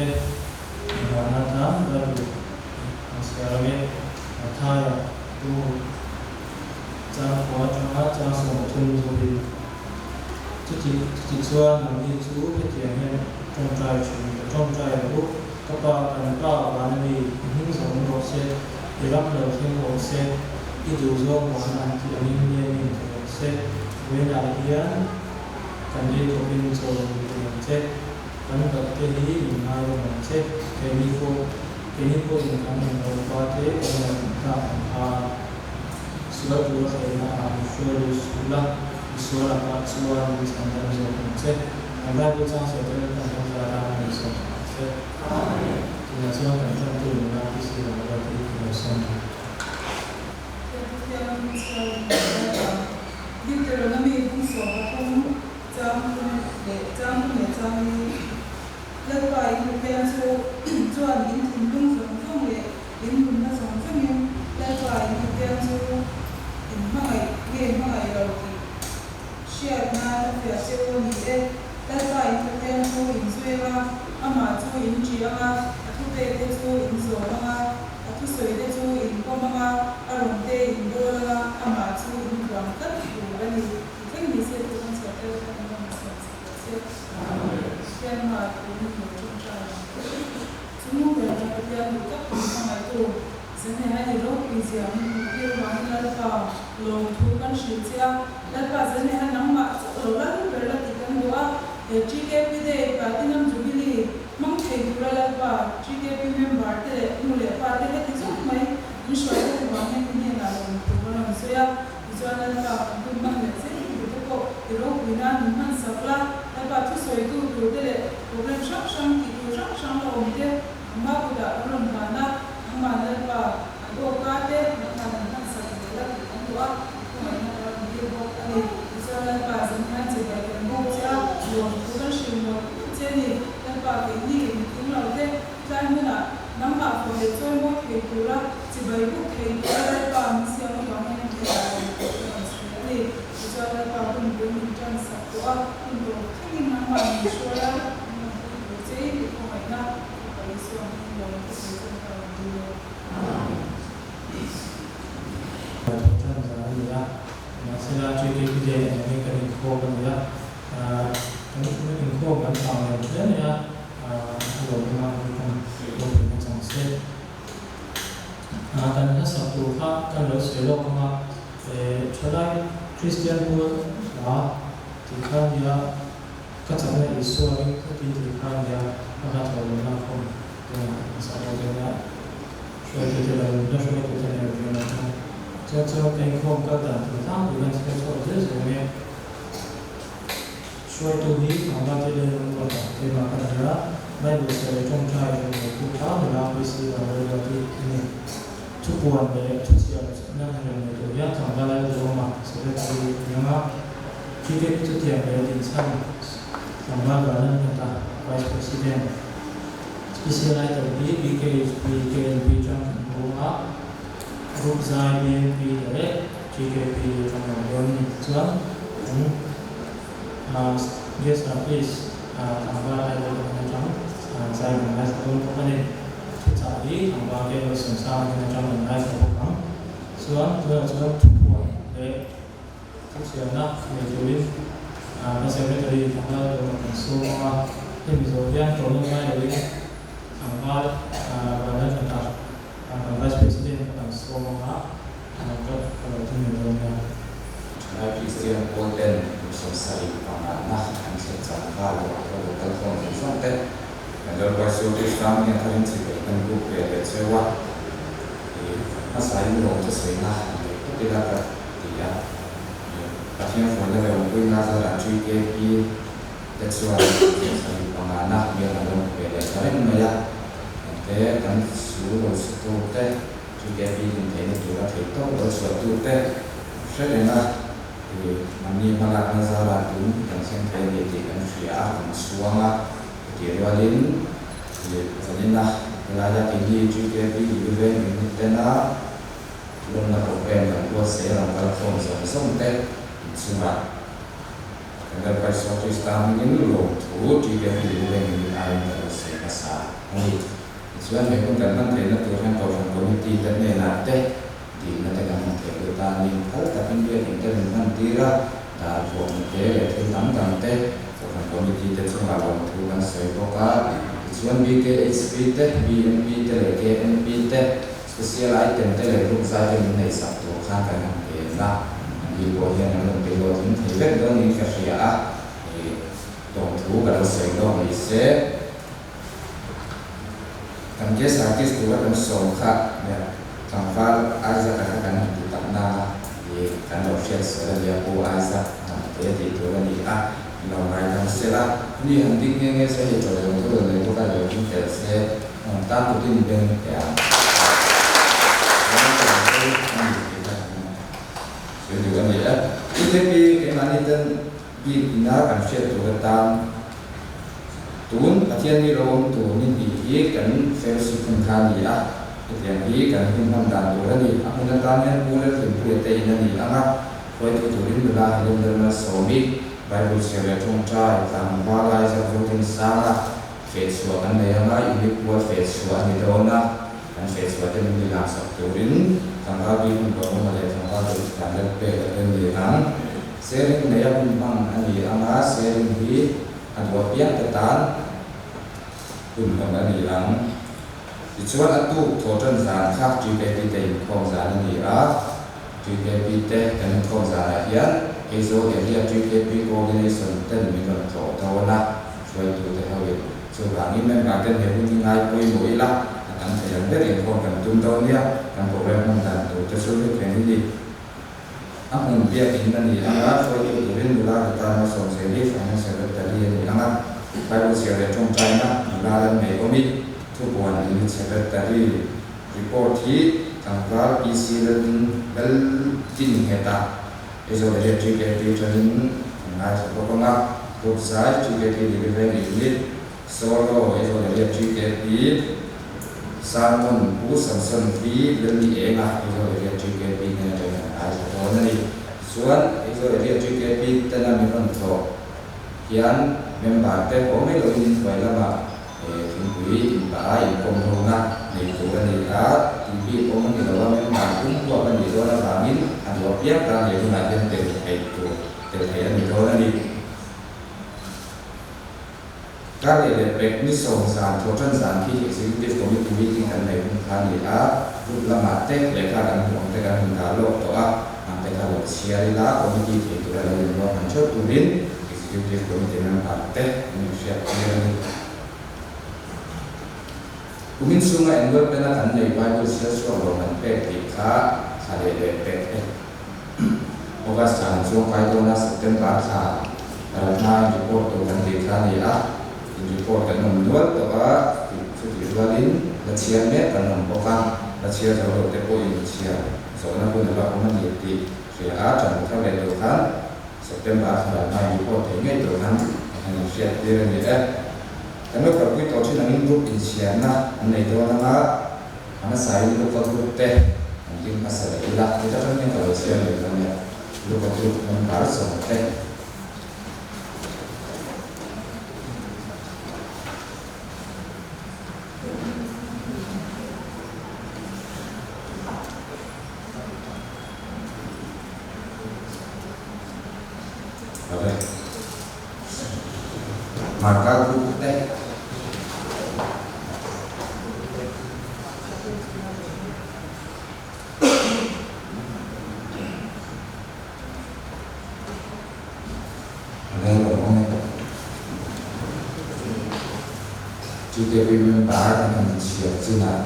te inghahna atan Bible an chhiar ang e. Mathaia bu chang khua atanga chang 13 zawhin chuti chuti chuan nangni chu hetiang hian tawngtai thin ka tawngtai rawh u, Ka pa, kan pa vana mi i hming zawng rawh se, i ram lo thleng rawh se, i duhzawng vana an tih angin nge min ti rawh se, vawiinah hian kan ei khawpin chaw min pe ang che, kan bat te hi min ngai rawh ang che, keini pawh keini pawhin kan inhlawhpa te kan ngaihtuah tak ang khan sual tura theihna ah min hruai lut suh la, i sual lakah chuan min chhan dam zawk ang che. Kan Bible chang sawi te kan ram zara a ni zawk ang che. Tunah chuan kan tantu nula PC Rangruat hi ka lo sawm ang. Deuteronomy bung 13 chang thum leh chang thum leh chang li Lalpa in Pathian chu chuan in thinlung zawng zawng leh in nunna zawng zawngin Lalpa in Pathian chu in hmangaih nge hmangaih lo tih hriat nan a fiah che u a ni e. Lalpa in Pathian chu in zui anga, amah chu in ṭih anga, a thupekte chu in zawm anga, A thusawi te chu in pawm anga, a rawn te in bawl anga, amah chu in vuan tlat tur a ni. Ti thleng ni se thu kan chhiar tel kha kan rawn siam sak lo che. Pathian hma thu min lo ṭawngṭai ang. Chu ber chu Pathian duh tak min hmangaihtu Zaneha i ropui zia min hmuh tir vangin Lalpa lawm thu kan hrilh che a. Lalpa Zaneha nangmah chauh lo lal ber la tih kan duh a. He TKP Day Platinum Jubilee Hmang thei tura Lalpa, GKP member te leh nu leh pa te heti zawk mai min hruai deuh vang hian i hnenah lawm thu ka rawn sawi a. Tichuan Lalpa kan hun hman leh zel tur te pawh i ropui nan min hman sak la, Lalpa thusawitu tur te leh program hrang hrang tih tur hrang hrang la awm te nangmah kutah kan rawn hlan a, nangmah Lalpa an awka te nangmah min hman sak zel a tih kan duh a, i khawngaihna ka rawn dil bawk a ni. Tichuan Lalpa zan hian chibai kan buk che a, lawm thu kan hrilh mawlh. Che ni, Lalpa keini mitling lo te tlai hmunah nangmah fawh leh chawi mawi thei tura chibai buk thei tura Lalpa min siam avang hian hei ah rawn tih ka rawn sawi a ni. Tichuan Lalpa hun bul min tan sak tawh a, hun tawp thlengin nangmah min hruai a, min rawn pui tur che i tih khawngaihna Fapa Isua hming lawm ka sawi chuan ka rawn dil e. Thawh tan zan a ni a, mahsela TKP Day ang hi kan inkhawm a ni a. Kan inkhawm kan pang lo hle mai a, a lawmna hi kan ropui na chang se. Kan hla tur kha kan lo sawi lawk ang a, thalai Kristian pawl hla tih kha a nia, ka chakna Isua ring tlat in tih kha a nia, a hla thaw lawmna khawm tunah kan sak lawk dawn a, hruaitute lo la hruaitute nen rian atang chuan chuan ka inkhawm kal dan tur tlangpui kan chhiar chhuak zel zawng e. Hruaitu hi Tlangval te leh Lungrual tak keimah ka ni a, Bible sawi leh tawngtai reng lo tu kha nula PC Vanlalrual hi a ni. Thupuan leh thuchhiar na reng nei tur hian Tlangval Lalduhawma Secretary a ni ang a, TKP chutiang leh dinchhan Tlangval Vanlalngheta Vice President. Special item hi BKHP, KLP tang kan hmu a, Group zai BNP leh TKP atang lo dawn a ni. Tichuan kan guest artist tlangval idol te hnen atang zai kan ngaithla dawn bawk a ni. Thuchah hi tlangval te Lawsawmsanga hnen atang kan ngaithla bawk ang. Chuan tunah chuan thupuan leh thuchhiarna nei turin kan secretary tlangval dawr kan sawm ang a. Hemi zawh hian tlawmna ngai loin tlangval Vanlalthata Kan Vice President kha kan sawm ang a, ka lo ti ngei dawn nia. Thalai Kristian pawl ten kum 70 pangatna an thlen chang nghal lo a lo kal khawm zawng zawng te. Kan Lalpa Isua Krista hming a tharin chibai kan buk ve leh cheu a, i hmasain lawm chu sawina leh phawt ila ka ti a. Pathian hruaina leh awmpuina zarah GKP te chuan kum 75 na hmel an lo hmu ve leh ta reng mai a. Te kan sul lo chhutu te, GKP din theihna tura theih tawk lo chhuahtu te hre reng a, i mahni hmalakna zarah tun kan thleng thei a ni tih kan hria a, kan chhuang a, chutih rualin i zanina helaia keini GKP Living Unit tena lawmna program kan buatsaih a rawn kal khawm zawng zawng te inchungah kan Lalpa Isua Krista hmingin lawmthu GKP Living Unit aiin ka lo sawi hmasa. Tichuan he hun kan hman theihna tur hian Kohhran Committee te hnenah te dilna te kan han theh lut a ni. Phal takin biakinn te min hman tir a, dar pawhna te leh thil dang dang te Kohhran Committee te chungah lawmthu kan sawi bawk a. Tichuan BKHP te, BMP te leh KNP te Special item te leh group zai te min neihsak tur khan kan han en a, an ni pawh hian an rawn ti hlawhtling thei vek dawn niin ka hria a, ih tawngthu ka lo sawi lawk ni se. Kan guest artist tura kan sawm kha nia tlangval Isaac-a kha kan han ti tak na a, ih kan lo hriat sawi a nia Pu Isaac Hnamte tih tur a ni a, min lo ngaidam sela, mi han dik nghe nghe se hei chaw thu rawn nei bawk a, lo him tel se. An tan kutin beng teh ang. Sawi duh a ni e. UKP keimahni ten bik ina kan hriat tur atan tun Pathian ni lo awm tur ni hnih hi kan fellowship hun kha a ni a, hetiang hi kan hun hman dan tur a ni. A hmun atan hian Pu Lalhlimpuia te in a ni ang a, hruaitu turin nula Helen Lalmalsawmi, Bible chhiar leh tawngtai, tlangval Isaac Zodinsanga, Fehchhuah kan nei anga unit pual fehchhuah a ni dawn a, kan fehchhuah te min ni laksak turin tlangval bik hun pawh awm leh tlangval te chu kan let pek a tel ni ang. Sharing neia hun hmang a ni anga sharing hi a duh apiang te tan hun hawn a ni ang. Tichuan a tuk thawhtan zan kha TKP te inkhawm zan a ni a, TKP te kan inkhawm zanah hian Aizawl Area TKP Coordination ten min rawn tlawh dawn a. Hruaitute hoin chuvangin member ten he hun hi ngai pawimawh ila, a tam thei ang ber inkhawm kan tum dawn nia, kan program hman dan tur te chu hetiang hi ni. A hmun biakin a ni ang a, hruaitu turin nula Rita Malsawmzeli, Finance Secretary a ni ang a, Bible chhiar leh tawngtaina nula lan nei awmin thubuan Unit Secretary report hi tlangval PC Laldin Laldinnghet a. Aizawl area TKP atangin an ngaithla bawk ang a, Group zai TKP Delivering Unit, Solo, Aizawl area TKP, Sermon Pu Samson V Lalni Enga, Aizawl area TKP hnen atangin an ngaithla dawn a ni. Tichuan, Aizawl area TKP tena min rawn tlawh hian member te haw mai loin inhnuai lamah Thingpui inpah a inkawm hona nei tur a ni a, tih bik awm a ni lo a, member pum huap a nih dawn avangin a duh apiang tan leh hunah hian tel theih tur tel theih a ni dawn a ni. Kar leh leh pek ni sawm zan thawhtan zan khi Executive Committee meeting kan nei hun kha a ni a, group lamah te lehkha kan hmuh ang te kan hun dah lawk tawh a, ang te kha lo chhiar ila committee thei tura lo inruahman theuh turin Executive Committee member te an inhriat tir a ni. Kumin chhunga annual plan a kan neih Bible chhiar chhuak lo kan pek tih kha thla leh leh pek e. August thla kan chuang kai dawn a, September thla ral hmain report tur kan tih kha a ni a, in report kan awm nual tawh a, chutih rualin la chhiar mek kan awm bawk a, la chhiar zo lo te pawhin chhiar zawhna hun a la awm a ni tih hria a, ṭan thar leh tur khan September a thla hmain report theih ngei tur khan a han inhriat tir a ni e. Kan lo kalpui tawh thin angin group inchhiarna an nei dawn anga a hmasain local group te an ding hmasa leh ila heta tang hian ka lo chhiar leh dawn nia local group member zawng te. Marka group te. GKP member kan han chhiar chinah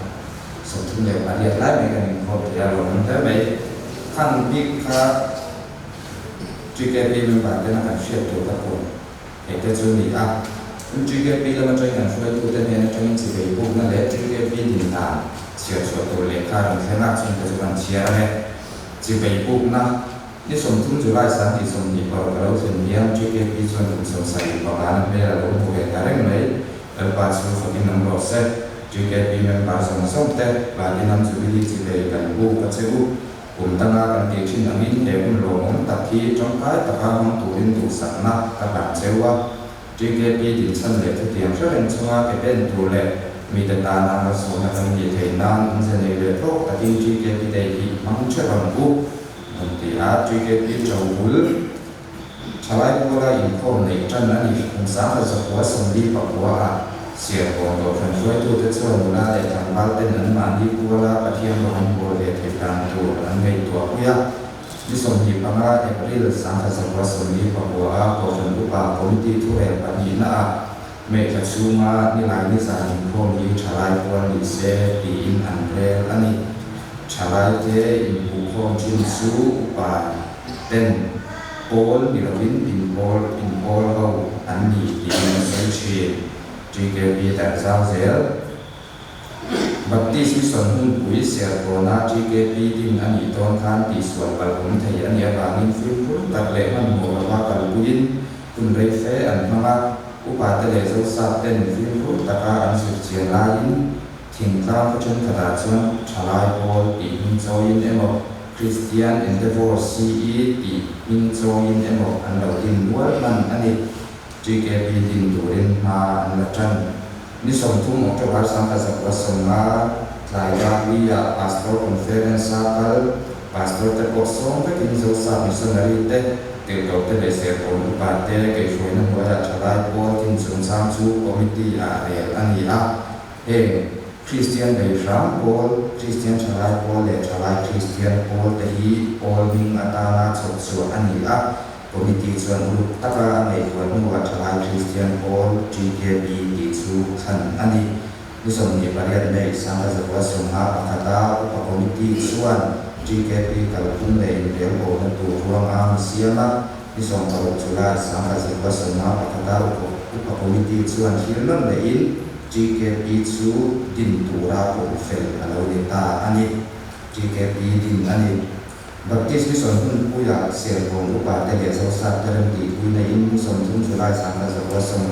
38 lai mai kan inkhawm thei a, lawm hle mai. Khang bik kha GKP member tena kan hriat tur ka pawh theih te chu a ni a. Tin, GKP lam atangin kan hruaitute hnen atangin chivei bukna leh GKP din dan chhiar chhuah tur lehkha rawn thleng a, chungte chu kan chhiar ang e. Chivei bukna Ni 30 July 2026 ka lo thlen hian GKP chuan kum 75 na hmel a lo hmu ve ta reng mai. Lalpa chu fakin awm rawh se. GKP member zawng zawng te Platinum Jubilee chi vei kan buk a che u. Kum danga kan tih thin angin he hun lawmawm tak hi tangkai taka hmang turin duhsakna ka hlan cheu a. GKP dinchhan leh thutiang hre reng chunga ke pen tur leh. Mite tana malsawmna kan nih theih nan awmze nei leh hlawk takin GKP Day hi hmang theuh ang u, an ti a. GKP Ṭobul Ṭhalai Puala inkhawm neih ṭan a ni. Kum 1949 ah Sialkawn Kohhran hruaitute chuan nula leh tlangval ten anmahni Puala Pathian rawng an bawl ve theih dan tur an ngaihtuah pui a. Ni 25 April 1949 a Kohhran Upa Committee thurel pahnihna ah May thla chhunga nilai nizan inkhawm hi thalai pual ni se tiin an rel a ni. Thalaite inhmuhkhawm thin chu upa ten pawl ni lovin inpawl inpawl ho an ni tiin an sawi thin. TKP darh zau zel. Baptist Mission hmunpui Serkawna TKP din a nih dawn khan tihsual palh awm thei a nih avangin fimkhur tak leh hmanhmawh lova kalpuiin hun rei fe an hmang a, upate leh Zosap ten fimkhur taka an zir chian laiin thingtlang khaw thenkhatah chuan thalai pawl tih hming chawiin emaw Christian Endeavour CE tih hming chawiin emaw an lo din nual hman a ni. TKP din turin hma an la tan. Ni 30 October 1950 tlai Darli-ah Pastor Conference-a kal Pastor te pawh sawm vekin Zosap Missionary te, tirhkoh te leh Serkawn upa te keihruaina hnuaiah thalai pawl din chungchang chu Committee-ah rel a ni a. Heng Kristian bei hram pawl, Kristian thalai pawl leh thalai Kristian pawl te hi pawl hming atana chhawp chhuah a ni a. Committee chuan uluk taka a ngaihtuah hnuah thalai Kristian pawl, TKP, tih chu thlan a ni. Ni 28 May, 1951 a Upa Committee chuan TKP kalphung leh inrelbawlna tur ruang a ang siam a. Ni 16 July, 1951 a Upa Committee chuan thil nawn lehin TKP chu din tura pawm fel a lo ni ta a ni. TKP din a ni. Baptist Mission hmunpuia Serkawn upa te leh Zosap te remtih puina in ni 30 July 1951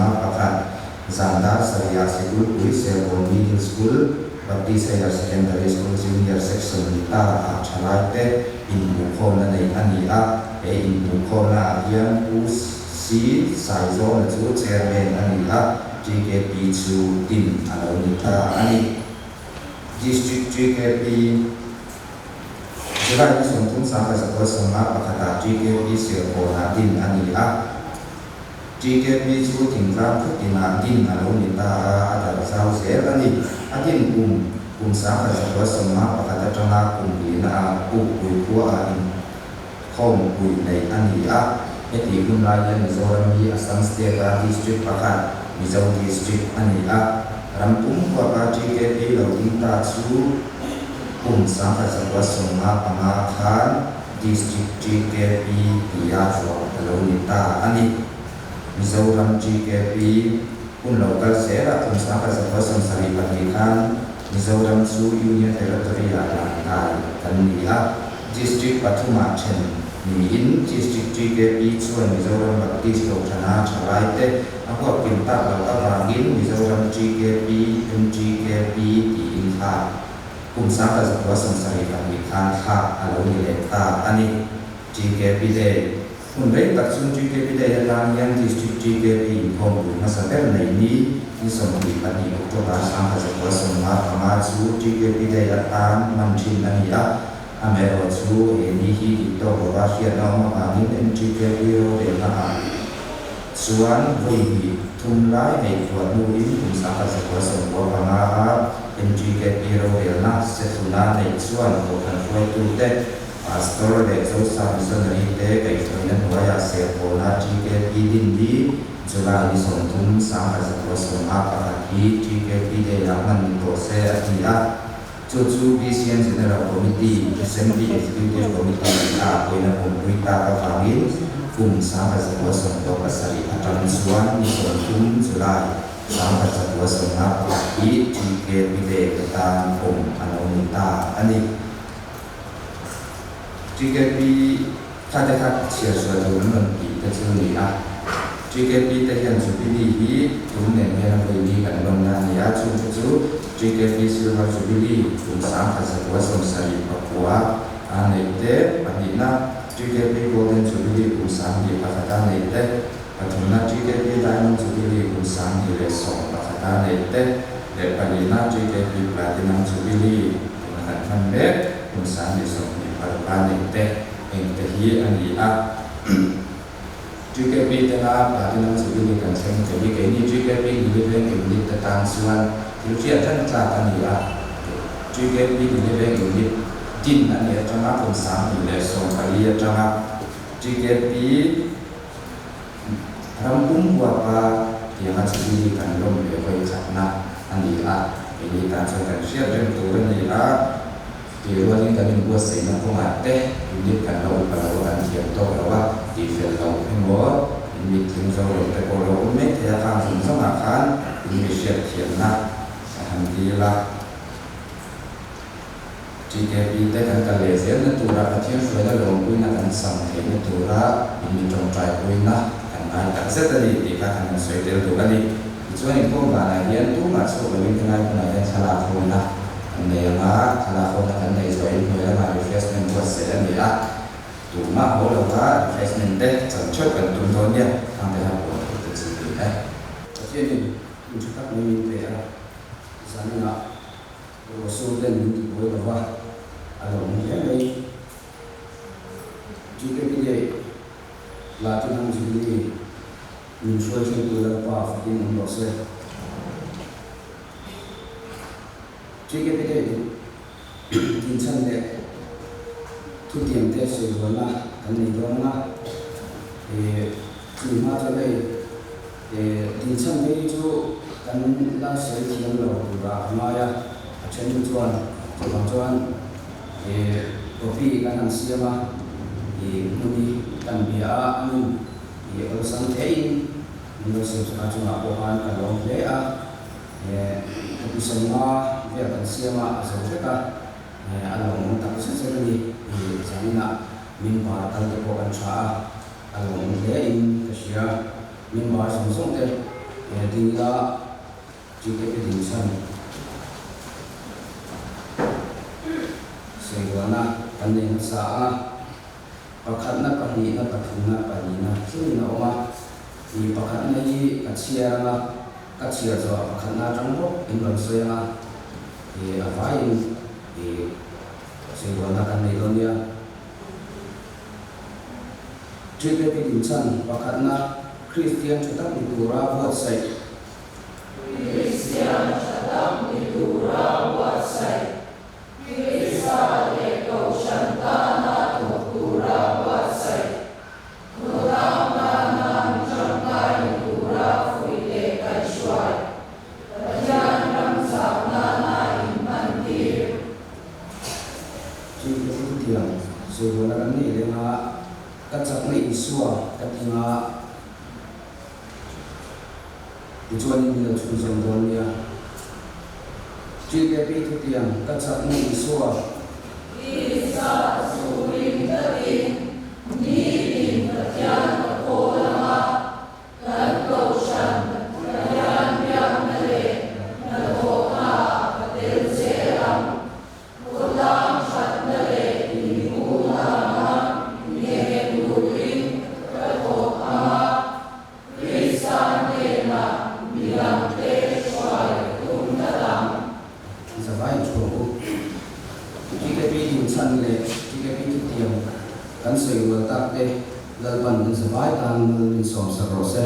zan dar sarihah Sikulpui Serkawn Middle School, Baptist Higher Secondary School Junior Section ni ta ah thalai te inhmuhkhawmna neih a ni a, he inhmuhkhawmna ah hian Pu C Saizawna chu Chairman a ni a, TKP chu din a lo ni ta a ni. District TKP. July ni 30 1951 ah TKP Serkawnah din a ni a. TKP chu thingtlang khaw tinah din a lo ni ta a, a darh zau zel a ni. A din kum, kum 1951 atanga kum lina ah Pukpui khua ah inkhawm pui neih a ni a. Heti hun lai hian Mizoram hi Assam State a district pakhat, Mizo District a ni a. Ram pum huapa TKP lo ding ta chu kum 1995 khan District TKP tia vuah a lo ni ta a ni. Mizoram TKP hun lo kal zelah kum 1972 khan Mizoram chu Union Territory-ah lan kai kan ni a, District pathumah then niin District TKP chuan Mizoram Baptist Kohhrana thalaite a huap kim tak loh avangin Mizoram TKP, MTKP, tiin thlak kum 1972 khan thlak a lo ni leh ta a ni. TKP Day Hun rei tak chung TKP Day atan hian District TKP inkhawm pui hmasa ber nei ni ni 22 October 1955 chu TKP Day atan hman thin a ni a. Amaherawh chu he ni hi dik tawk lova hriatna awm avangin MTKP rorelna ah chuan vawi hnih thum lai ngaihtuah hnuin kum 1995 a MTKP rorelna sethluna neih chuan kohhran hruaitute Pastor leh Zosa Missionary te kaihhruaina hnuaiah Serkawna TKP din hi July ni 30 1951 hi TKP Day ah hman ni tawh se a ti a. Chu chu BCM General Committee, Assembly Executive Committee a pawina pumpui tak avangin kum 1997 atang chuan ni 30 July 1951 hi TKP Day atan pawm a lo ni ta a ni. TKP kha te kha chhiar sual tur an rawn tih te chu ni a. TKP te hian Jubilee hi tun nen hian a vawi ni kan lawmna a ni a, chung te chu TKP Silver Jubilee kum 1979 a neih te, pahnihna TKP Golden Jubilee kum 2001 a neih te, pathumna TKP Diamond Jubilee kum 2011 a neih te. leh palina GKP Platinum Jubilee tuna kan hman mek kum 2026 a neih te engte hi a ni a. GKP tena Platinum Jubilee kan thleng te hi keini GKP Liliveng Unit te tan chuan thil hriat reng tlak a ni a. GKP Liliveng Unit din a nih atanga kum 2014 atanga GKP Ram pum huapa tianga Jubilee kan lawm ve vawi khatna a ni a, keini tan chuan kan hriat reng tur a ni a, tih rualin kan inbuatsaihna kawngah te unit kan la upa lo a, kan thiam tawk lo a, tih fel lo emaw in mit tling zo lo te pawh lo awm mai thei a, khang zawng zawngah khan in mi hriat thiamna a han dil a. TKP te kan kal leh zelna tura Pathian hruaina lawmpuina kan sam theihna tura in mi tawngtaipuina kan ngai tak zet a ni tih kha kan han sawi tel duh a ni. Tichuan inkhawm vanah hian tumah chhuak lovin helai hmunah hian thlalak hawina kan nei ang a, thlalak hawina kan neih zawhin hnuai lamah refreshment buatsaih a ni a, tumah haw lova refreshment te chan theuh kan tum dawn nia, khangte kha puan theuh te chu ni e. Pathianin hun tha tak mai min pe a, zaninah Ruahsur ten min ti buai lo va, a lo awm hle mai. GKP leh Platinum Jubilee min hruai thlengtu Lalpa fakin awm rawh se. GKP leh dinchhan leh thutiam te sawirualna kan nei dawn ang a, chumi hma chuan hei Dinchhan phei chu kan la sawi thiam lo turah a ngai a, a then chu chuan chuvang chuan copy kan han siam a, hmun hi kan bia a, a nun awlsam theihin min lo siam sak a, chungah pawh khan ka lawm hle a, copy sawmnga vel kan siam a, a zo vek a, a lawmawm tak zet zet a ni, zaninah min bar kal te pawh kan tha a. A lawm hle in ka hria. Member zawng zawng te he ding ila GKP din chhan sawirualna kan nei hmasa a, pakhatna, pahnihna, pathumna, palina thlengin a awm a. I pakhatna hi ka chhiar anga ka chhiar zawhah pakhatna atang bawk in rawn sawi anga i a vaiin i sawirualna kan nei dawn nia. GKP Dinchan pakhatna Kristian tha tak ni tura buatsaih. Kristian tha tak ni tura buatsaih. Krista leh Kohhran tana thawk tura buatsaih. Khawtlang tana mi tangkai ni tura fuih leh kaihhruai. Pathian ram chak nana inhmantir. Chu ka thil thiam sawirualna kan neih leng a, ka chakna Isua ka ti nga, tichuanin min lo chhunzawm dawn nia. GKP thutiang ka chakna Isua. Krista chu ring takin nitin Pathian ka pawl ang a, Kan Kohhran Pathian biakna leh hnathawhnaah ka tel zel ang. Khawtlang thatna leh inhmuhnana nghet turin ka thawk ang a, Krista hnenah midangte hruai ka tum tlat ang. Zavai thu ang u. TKP dinchhan leh TKP thutiang kan sawi rual tak te Lalpan min zavai tan mal min sawm sak rawh se.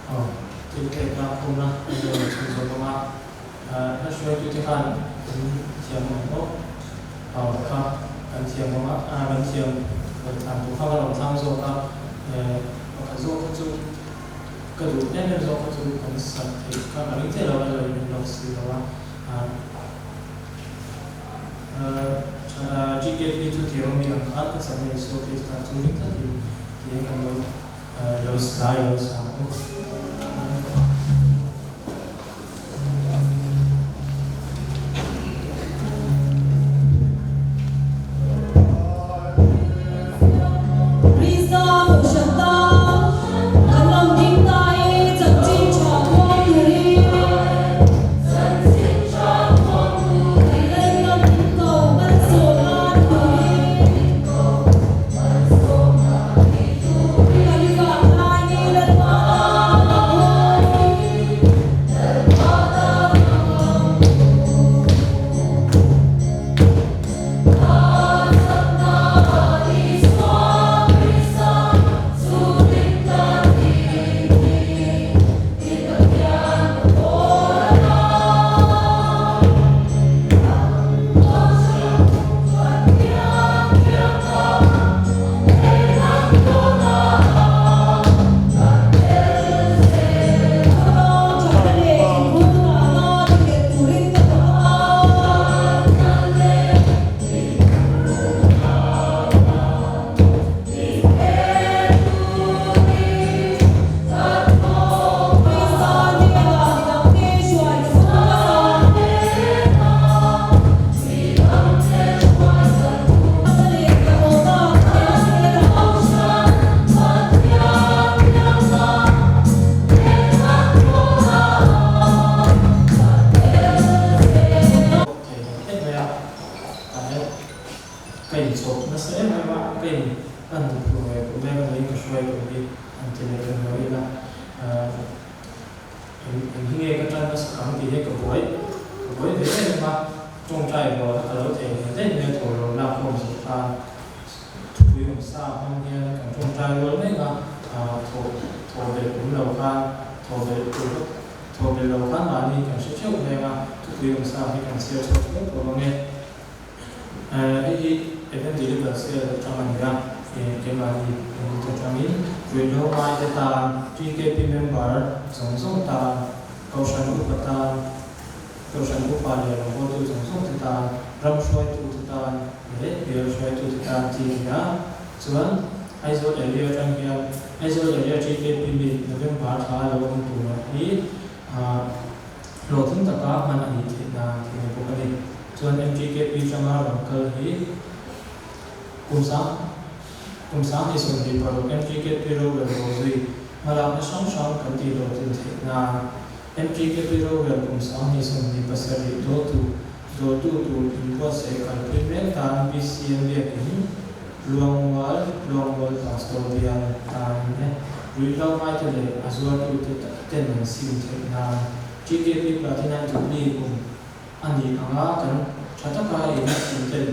Aw, thil pek lak khumna an lo la chhun zawk ang a, hla hruaitute khan an thiam ang aw, aw kha kan thiam ang a, kan thiam lo thlan tur kha ka lo thlang zawk a, pakhat zawk kha chu ka duh em em zawk kha chu kan sak theih kha ka ring theih lo a, lo in lawk si lo a. GKP chu thiam ami ang khan ka chak nei so Krista chu ring tlatin tiin kan lo lo sai lo sa ang u. Krista Kohhran tan kan rawn ding ta e chanchin tha puang turin. Chanchin tha puang turin. Lalna min ko malsawmna ni turin. Min ko malsawmna ni turin. Kan vang lai ni Lalpa tan. Eng eng hi nge ka tan nasa ang tih hi ka buai ka buai ve em em a, tawngtai rual a ka lo thei ve daih mai a thaw lo lak khawm zawh khan thupui awm sa hmang hian kan tawngtai rual mek a, thaw thaw belh awm lo khan thaw belh tur thaw belh lo khan mahni kan hre theuh hleng a, thupui awm sa hi kan chhiar chhuak hle tawh ang e. Hei hi Evangelical Cell atang a ni a, keimahni unit atangin ruihhlo ngaite tan, TKP member zawng zawng tan, Kohhran upa tan, Kohhran upa leh rawngbawltu zawng zawng te tan, ram hruaitu te tan leh bial hruaitu te tan tih a ni a. Chuan Aizawl area atang hian Aizawl area TKP meet November thla lo awm turah hi Hlawhtling taka hman a nih theih nan tih ni bawk a ni. Chuan MTKP atanga rawn kal hi kum sang kum 2026 MTKP rorel bawhzui hmalakna hrang hrang kan tih hlawhtlin theih nan MTKP rorel kum 2027 dawltu dawltu tur inbuatsaih kalpui mek tan BCM biakin Luangmual Luangmual Pastor bial tan e ruihhlo ngaite leh a zuartute ten an sim theih nan TKP Platinum Jubilee kum a nih anga kan tha taka in sim ten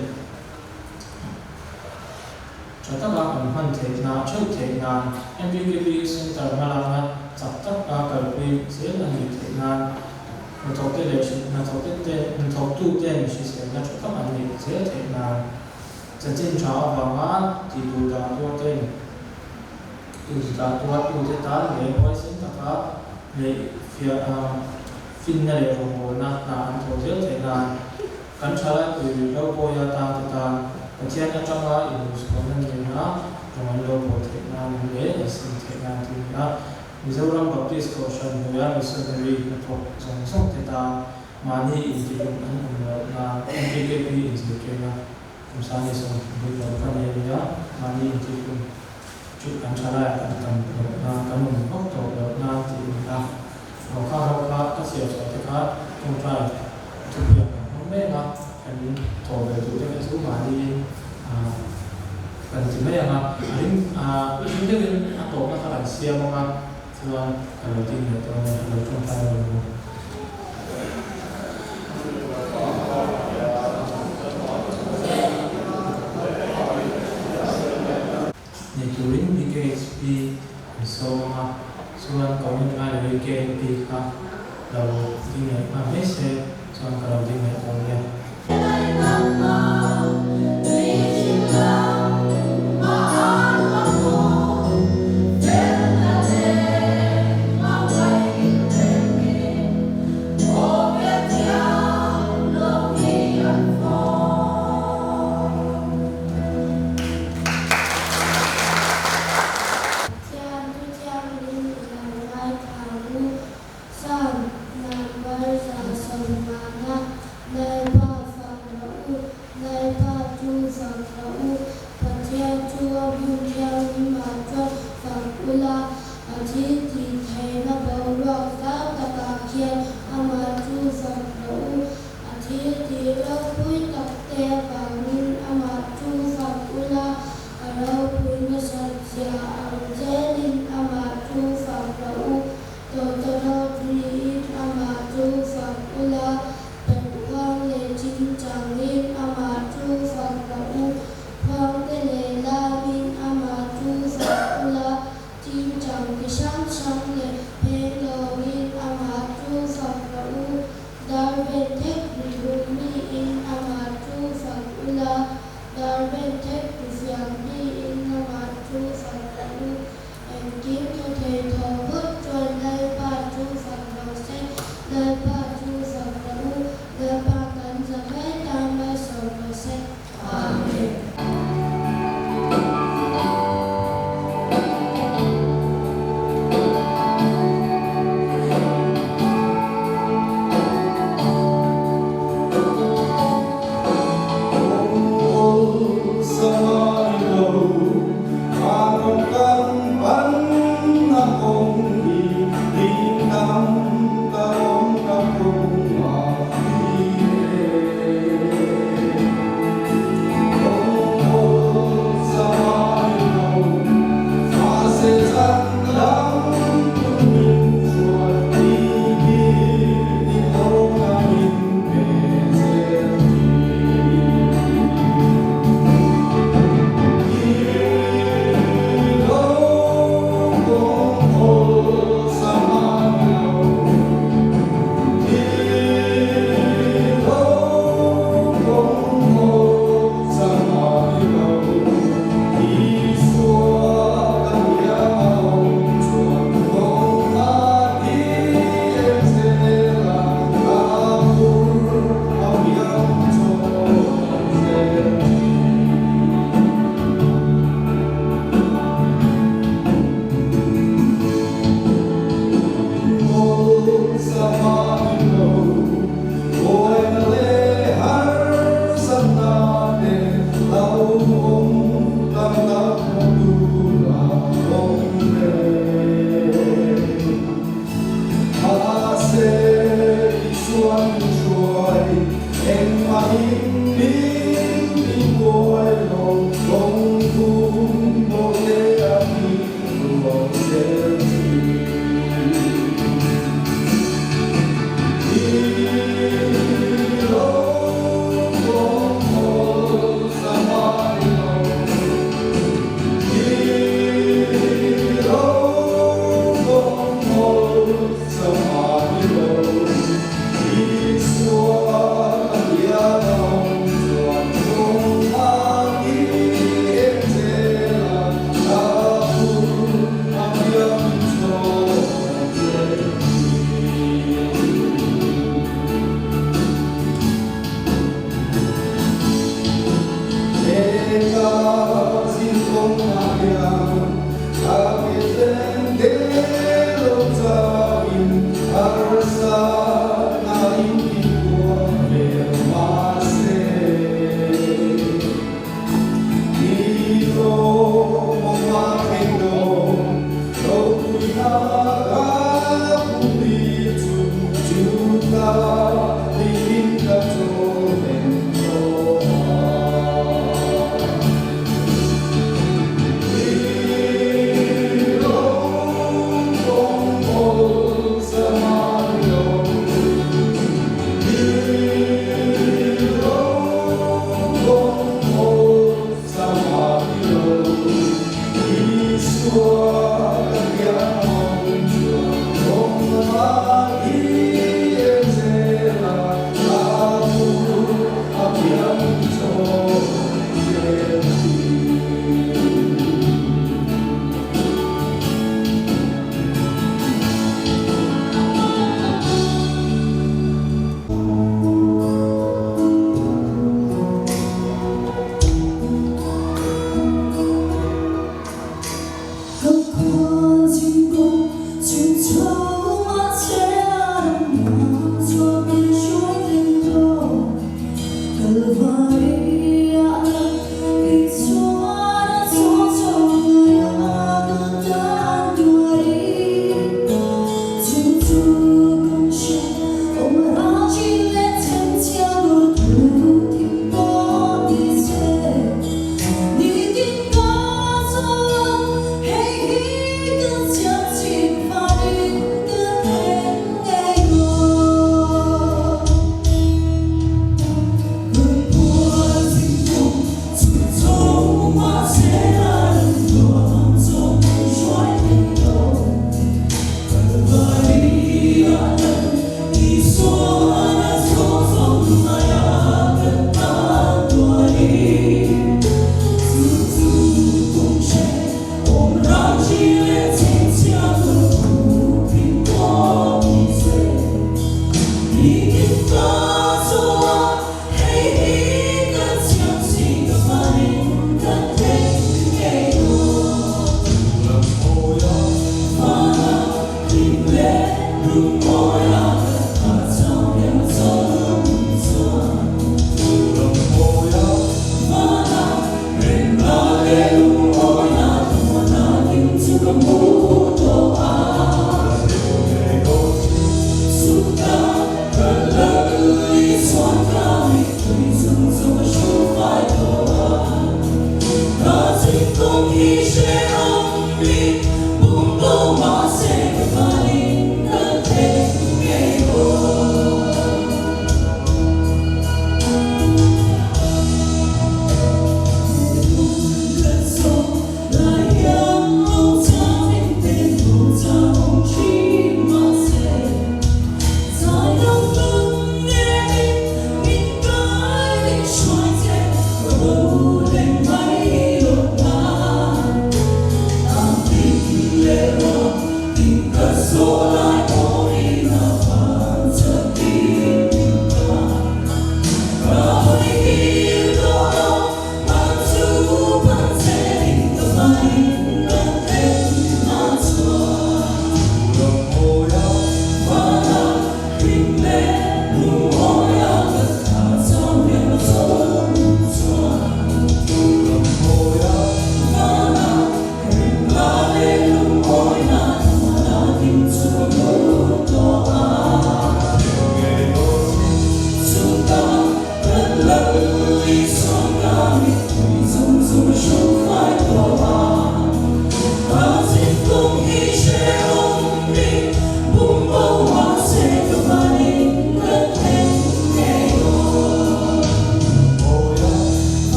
tha taka kan hman theih na theuh theih nan MPKP Centre hmalakna chak taka kalpui zel a nih theih nan hnathawkte leh hnathawkte hnathawktuten hriselna tha tak an neih zel theih nan Chanchin tha avanga tih duh dah tuar ten tih dah tuar tute tan leh huaisen taka leh fiah finna leh rawngbawlna hna an thawh zel theih nan kan thalai pui rihlo pawia tan te tan Pathian atanga inhmuhchhuahna nena rawng an lo bawl theih nan leh an sim theih nan tih a ni a. Mizoram Baptist Kohhran hnuaia Missionary hnathawk zawng zawng te tan Mahni intihlum an awm loh nan MKKP inzirtirna kum 2025 ka nei a nia, mahni intihlum chu kan tha laiah kan tam loh nan, kan awm vak tawh loh nan tih a ni a. Rokha ho kha ka chhiar chhuah te kha tawngtai thupiah kan hmang mek a, kan thawh ve duh te kha chu mahniin kan ti mai ang a, a ring ring deuhin a tawpna kha kan siam ang a. Chuan ka lo ding leh dawn e, a lo tawngtai lo maw? Nei turin BKHP an sawm ang a, chuan comment ngai loin KNP kha lo ding leh nghal mai se, chuan ka lo ding leh dawn nia. Psalm number 150, Lalpa fak rawh u, Lalpa chu fak rawh u, Pathian chu a hmun thianghlimah chuan fak ula, a thil tih theihna boruak zau takah khian amah chu fak rawh u, a thil tih ropui takte avangin amah chu fak ula, a ropui nasat zia ang zelin amah chu fak rawh u. Tawtawrawt riin amah chu fak ula, perhkhuang leh chingchangin amah chu fak rawh u, khuangte leh lamin amah chu fak ula, chingchang ti hrang hrang leh phenglawngin amah chu fak rawh u, darben thek ri thum miin amah chu fak ula, darben thek ri fiak miin amah chu fak rawh u. Engkim thaw thei thaw phawt chuan Lalpa chu fak rawh se, Lalpa chu fak rawh u, Lalpa kan za mai tan malsawm rawh se. Amen.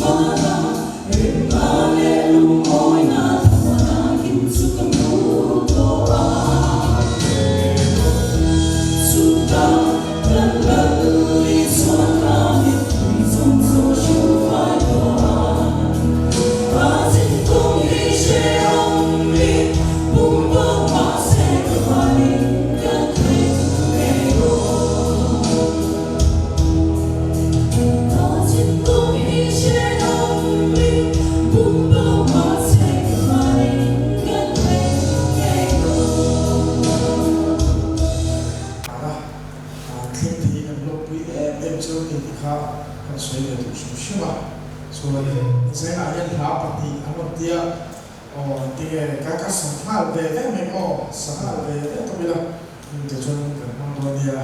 Ana thleng thei kan lawkpui em em chu ni tih kha kan sawi ve duh hrim hrim a. Chuan zengah hian hla pahnih an rawn tia aw tinge ka ka sanghal ve ve mai aw sanghal ve ve tawp ila tichuan kan hmang dawn nia.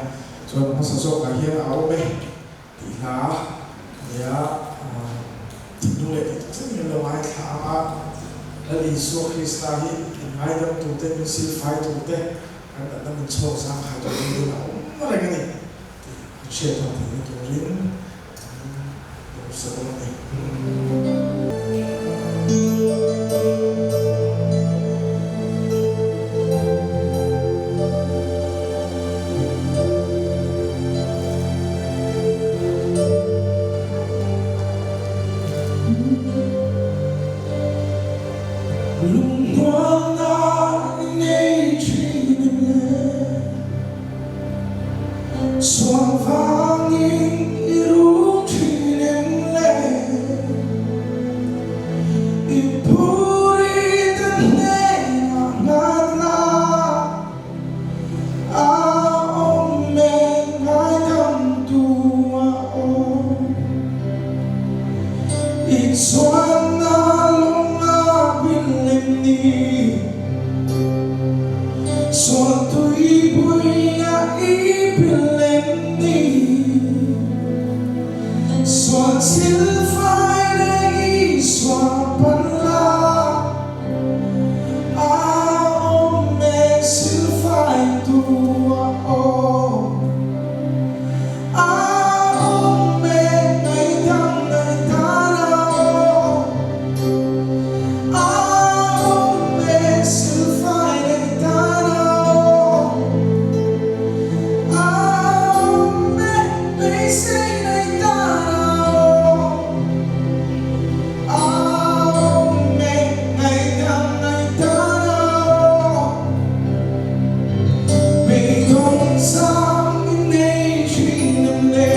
Chuan hmasa zawkah hian a awm e tih hla nia thinlung leh tih tak zetin kan lo ngaithla ang a. Lal Isua Krista hi min ngaidam turte, min silfai turte, kan natna min chhawk zangkhai turin a awm reng a ni tih an hriat hman theihna turin kan duhsak dawn a ni. Lungmualna i nei thin em le? Sual vangin i rum thin em le? I phuri te hnenah nghat la, a awm e ngaidamtu a awm. I chuanna lawng a bil em ni? Sual tuipui a i bil em ni? Sual silfai leh i sual pan la, a awm e silfai tu a awm. A awm e ngaihdam ngaihdan a awm. A awm e silfai ngaihdan a awm. A awm e beisei ngaihdan a awm. A awm e ngaihdam ngaihdan a awm. Beidawng chang i nei thin em le?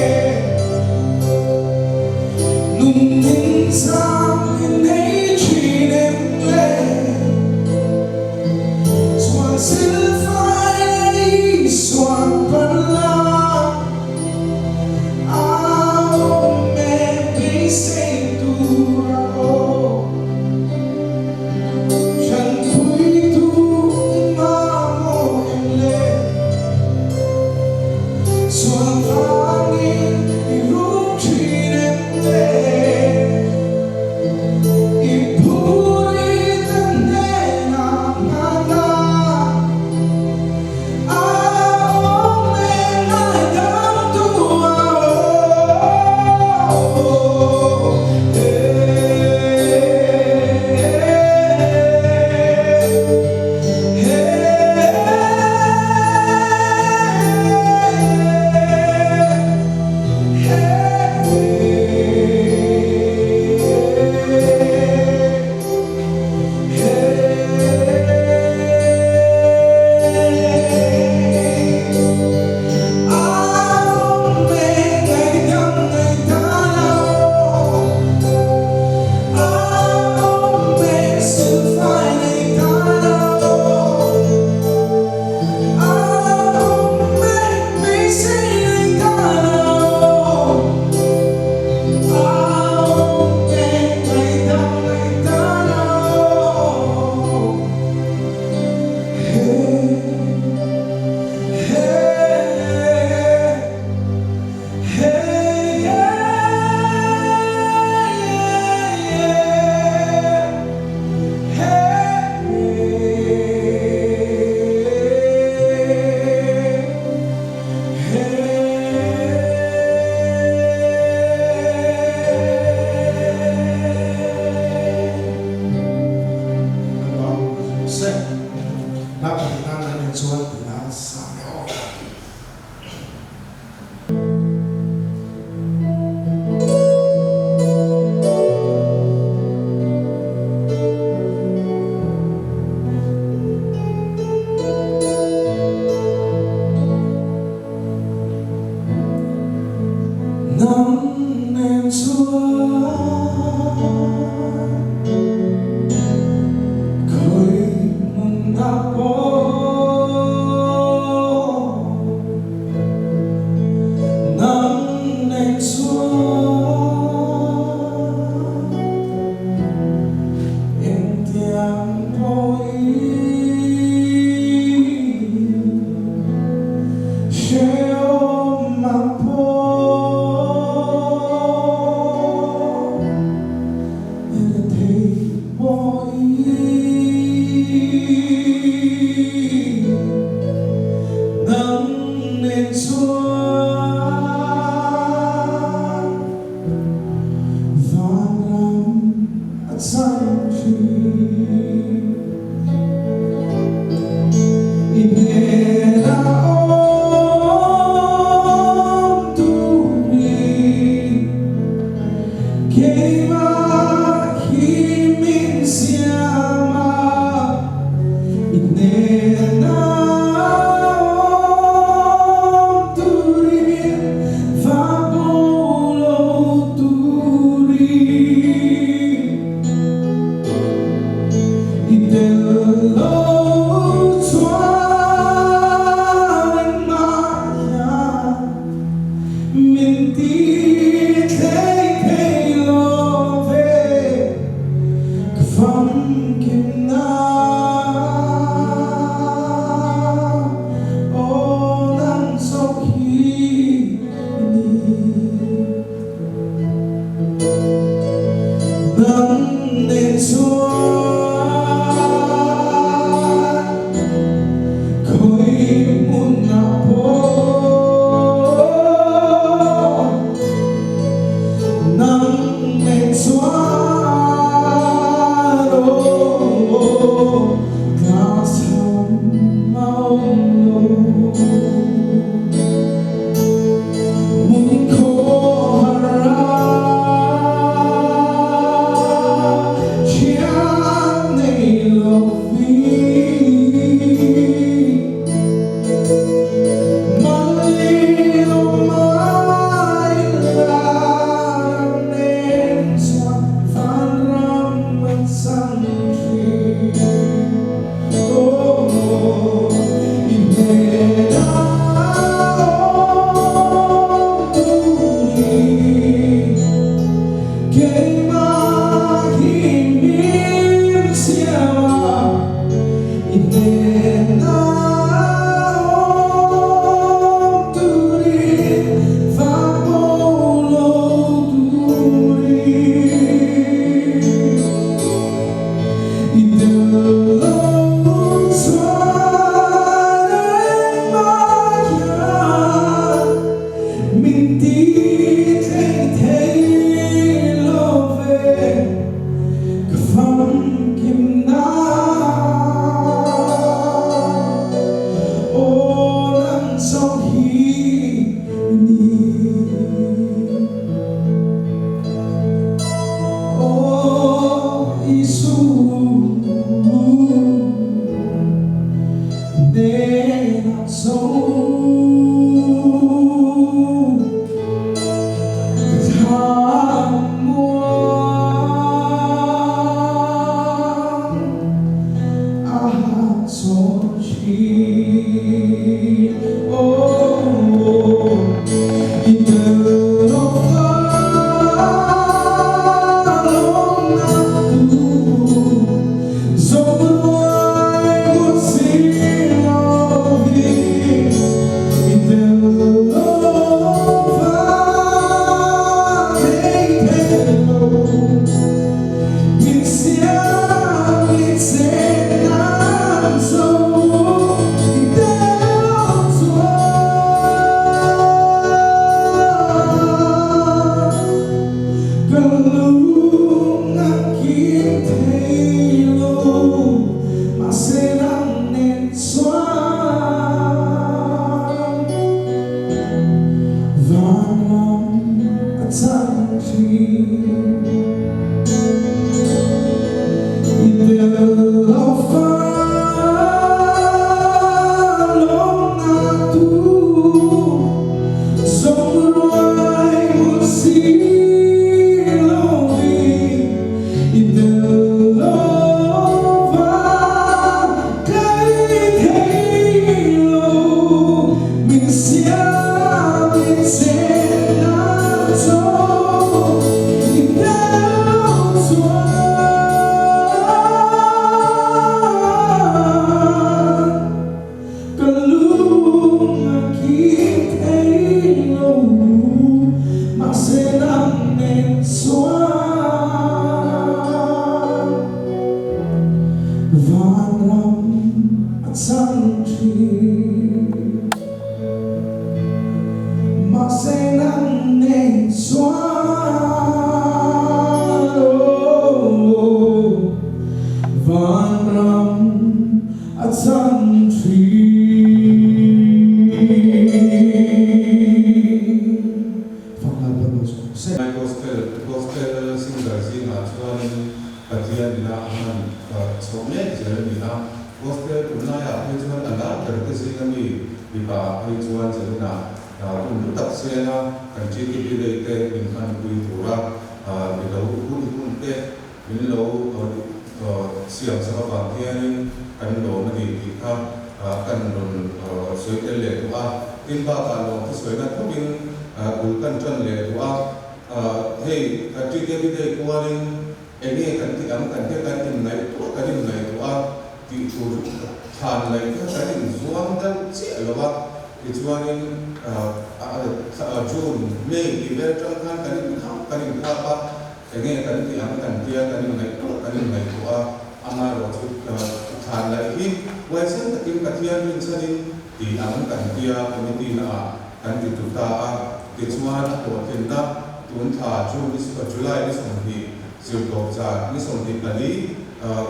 Nungin chang i nei thin em le? Chuan silfai leh Isuan pan la, a awm e beisei tur a awm. Hranpuitu i mamawh em le? Sual vangin i rum thin em le? chang thin. I hnena awm turin keimah hi min siam a, i hnena awm turin va bo lo turin. I tel lo chuan engmah hian min ti thlei thei lo ve, ka famkim na aw nang zawk hi i ni. Nang nen chuan khawi hmunah pawh nang nen chuan aw tlachham a awm lo. Hmun khawhar a thian nei lovin Malilo mai la nang nen chuan vanram a chang thin. Oh, i hnena awm turin keimah hi min siam a, i hnena awm turin va bo lo turin. I tel lo chuan engmah hian min ti thlei thei lo ve, ka famkim na aw nang zawk hi i ni. Aw Isu, hnenah zo ka thlamuang a hahchawl thin. Aw i tel lo lawmna tu zawng ruai si lo hi, i tel lo va thei thei lo, min siam i chen nan zo i tel lo chuan ka lung a kim thei lo, mahse nang nen chuan vanram a chang thin. I tel lo va lawmna tu zawng ruai hmun si lo hi, i tel lo chuanin Pathian ina a hman chhoh mek zel a ni a. Gospel tunlaiah phei chuan a lar ber te zinga mi mipa ah phei chuan zaninah hun hlu tak sena kan TKP Day te min hmanpui tura i lo hun hun te min lo siam sak avang hianin kan lawm a ni tih kha kan rawn sawi tel leh duh a. Tin bakah lawm thusawi na thawkin bul kan tan leh duh a. Hei TKP Day kualin Eng nge kan tih ang kan te kan inngaihtuah kan inngaihtuah a tih tur thlan laih kha kan inzuam deuh chiah lo a, tichuanin June, May tih vel atang khan kan inkhap kan inkhap a, eng nge kan tih ang kan tia kan inngaihtuah kan inngaihtuah a, amaherawh chu thlan laih hi huaisen takin Pathian rinchhanin tih ang kan tia committee naah kan ti tu ta a, tichuan a hlawhtlinna tun thla June ni July ni 20 zirtawp zan ni 24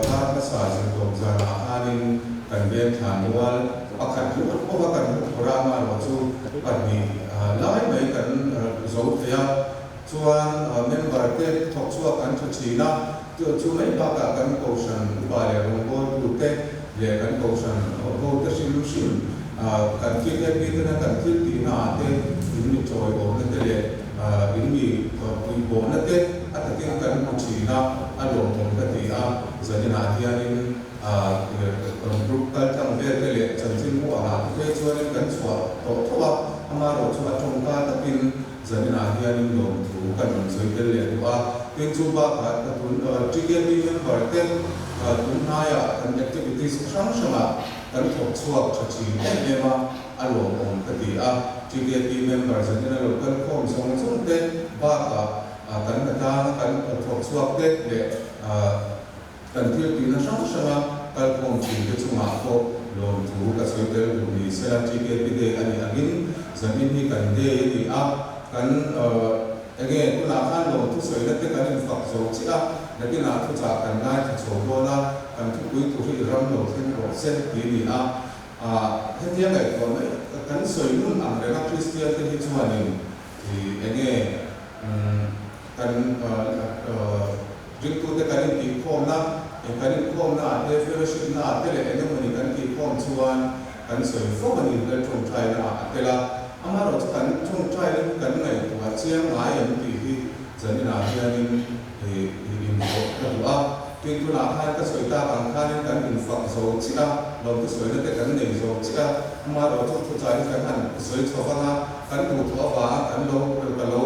kar hmasa zirtawp zanah khanin kan veng thlan rual pakhat ringawt pawha kan hmu phawrh a, amaherawh chu pahnih lai mai kan zo thei a, chuan member te thawk chhuak an tha thin a, chu mai bakah kan kohhran upa leh rawngbawltute leh kan kohhran hote hrim hrim kan thil he tena kan thil tihna ah te in mi chawiawmna te leh in mi puihbawhna te a takin kan hmu thin a, a lawmawm ka ti a, zaninah hianin group kaltlang vel te leh chanchinbu angah te phei chuanin kan chhuah tawh tho a, amaherawh chu a tawngka takin Zaninah hianin lawmthu kan rawn sawi tel leh duh a, tin chu bakah tun TKP member te tun hnaiah kan activities hrang hrangah kan thawk chhuak tha thin em em a, a lawmawm ka ti a. TKP member zanina lo kal khawm zawng zawng te bakah kan hnatlanga kan thawk chhuak te leh kan thil tihna hrang hranga kal khawm thin te chungah pawh lawmthu ka sawi tel duh ni sela TKP Day a nih angin zanin hi kan day a ni a, kan enge tunah khan lawmthu sawina te kan infak zo chiah a, nakinah thuchah kan ngaithla chho dawn a, kan thupui tur hi i ram lo thleng rawh se ti a ni a, hetia ngaihtuah mai kan sawi nun ang renga Kristian te hi chuanin enge kan Ringtute kan intihkhawmna, eng kan inkhawmna ah te, fellowship na ah te leh eng emawni kan tihkhawm chuan kan sawi fo a ni, Lal tawngtaina ah a tel a. Amaherawhchu kan tawngtaina hi kan ngaihtuah chiang ngai em tih hi zaninah hianin inzawh ka duh a. Tin, tunah khan ka sawi tak ang khanin kan infak zo chiah a, lawmthu sawina te kan nei zo chiah a. Amaherawhchu thuchah hi kan han sawi chho vang a, kan duhthawh avanga kan lo ka lo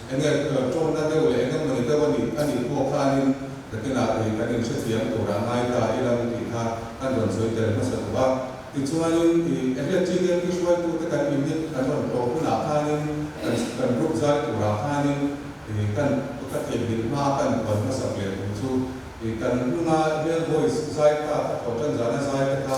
Enge tawngna deuh leh enge mawni deuh a nih a nih pawh khanin nakinah ri kan inhrethiam turah ngai ta ila ang tih kha kan rawn sawi tel hmasa duh a. Tichuanin i enge TKP hruaitute kan unit kan rawn tlawh hunah khanin kan kan group zai turah khanin i kan ka theihnghilh hma kan puan hmasak leh tur chu i kan hnunga male voice zai kha ka thawh tan zana zai te kha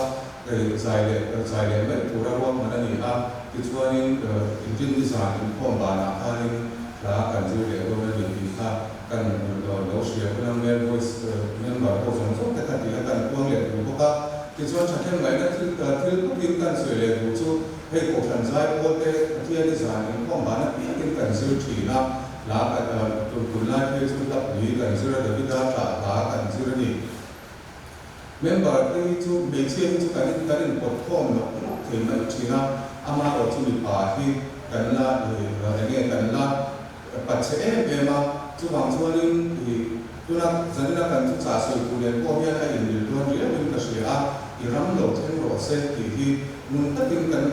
zai leh zai leh mai tura ruahman a ni a, tichuanin inrinni zan inkhawm banah khanin hla kan zir leh dawn a ni tih kha kan lo hria hun a, male voice member ho zawng zawng te kha tih a kan puang leh duh bawk a, tichuan thahnem ngaihna thil thil bawkin kan sawi leh duh chu hei kohhran zai pawl te Pathianni zan inkhawm ban apiangin kan zir thin a, hla kan tunlai phei chu hlapui kan zir a, Davida tah hla kan zir a ni. Member te hi chu hmeichhia hi chu kan in kan inpawt khawm nawk nawk thei mai thin a, amaherawh chu mipa hi kan la eng nge kan la patchhe em em a, chuvang chuanin i tuna zanina kan thuchah sawi tur nen pawh hian a inmil dawn riauin ka hria a, i ram lo thleng rawh se tih hi ngun takin kan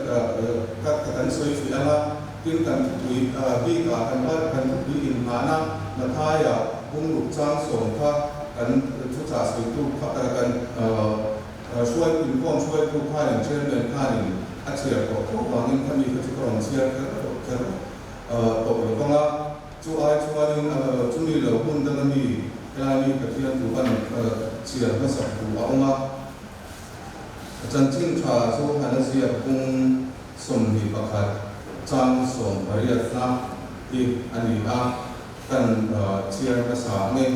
ka kan sawi fih ang a, tin kan thupui bikah kan kan thupui inngahna Mathaia bungruk chang sawm kha kan thuchah sawitu kha kan hruai inkhawm hruaitu khanin chairman khanin a chhiar tawh tho vangin khami kha chu ka rawn chhiar kher kher tawh lo vang a, chu ai chuanin chumi lo hun danga mi helai mi Pathian thu kan chhiar hmasak duh a awm a. Chanchin tha chu han a ziak bung 21 chang 18 na hi a ni a. Kan chhiar hmasa ang e.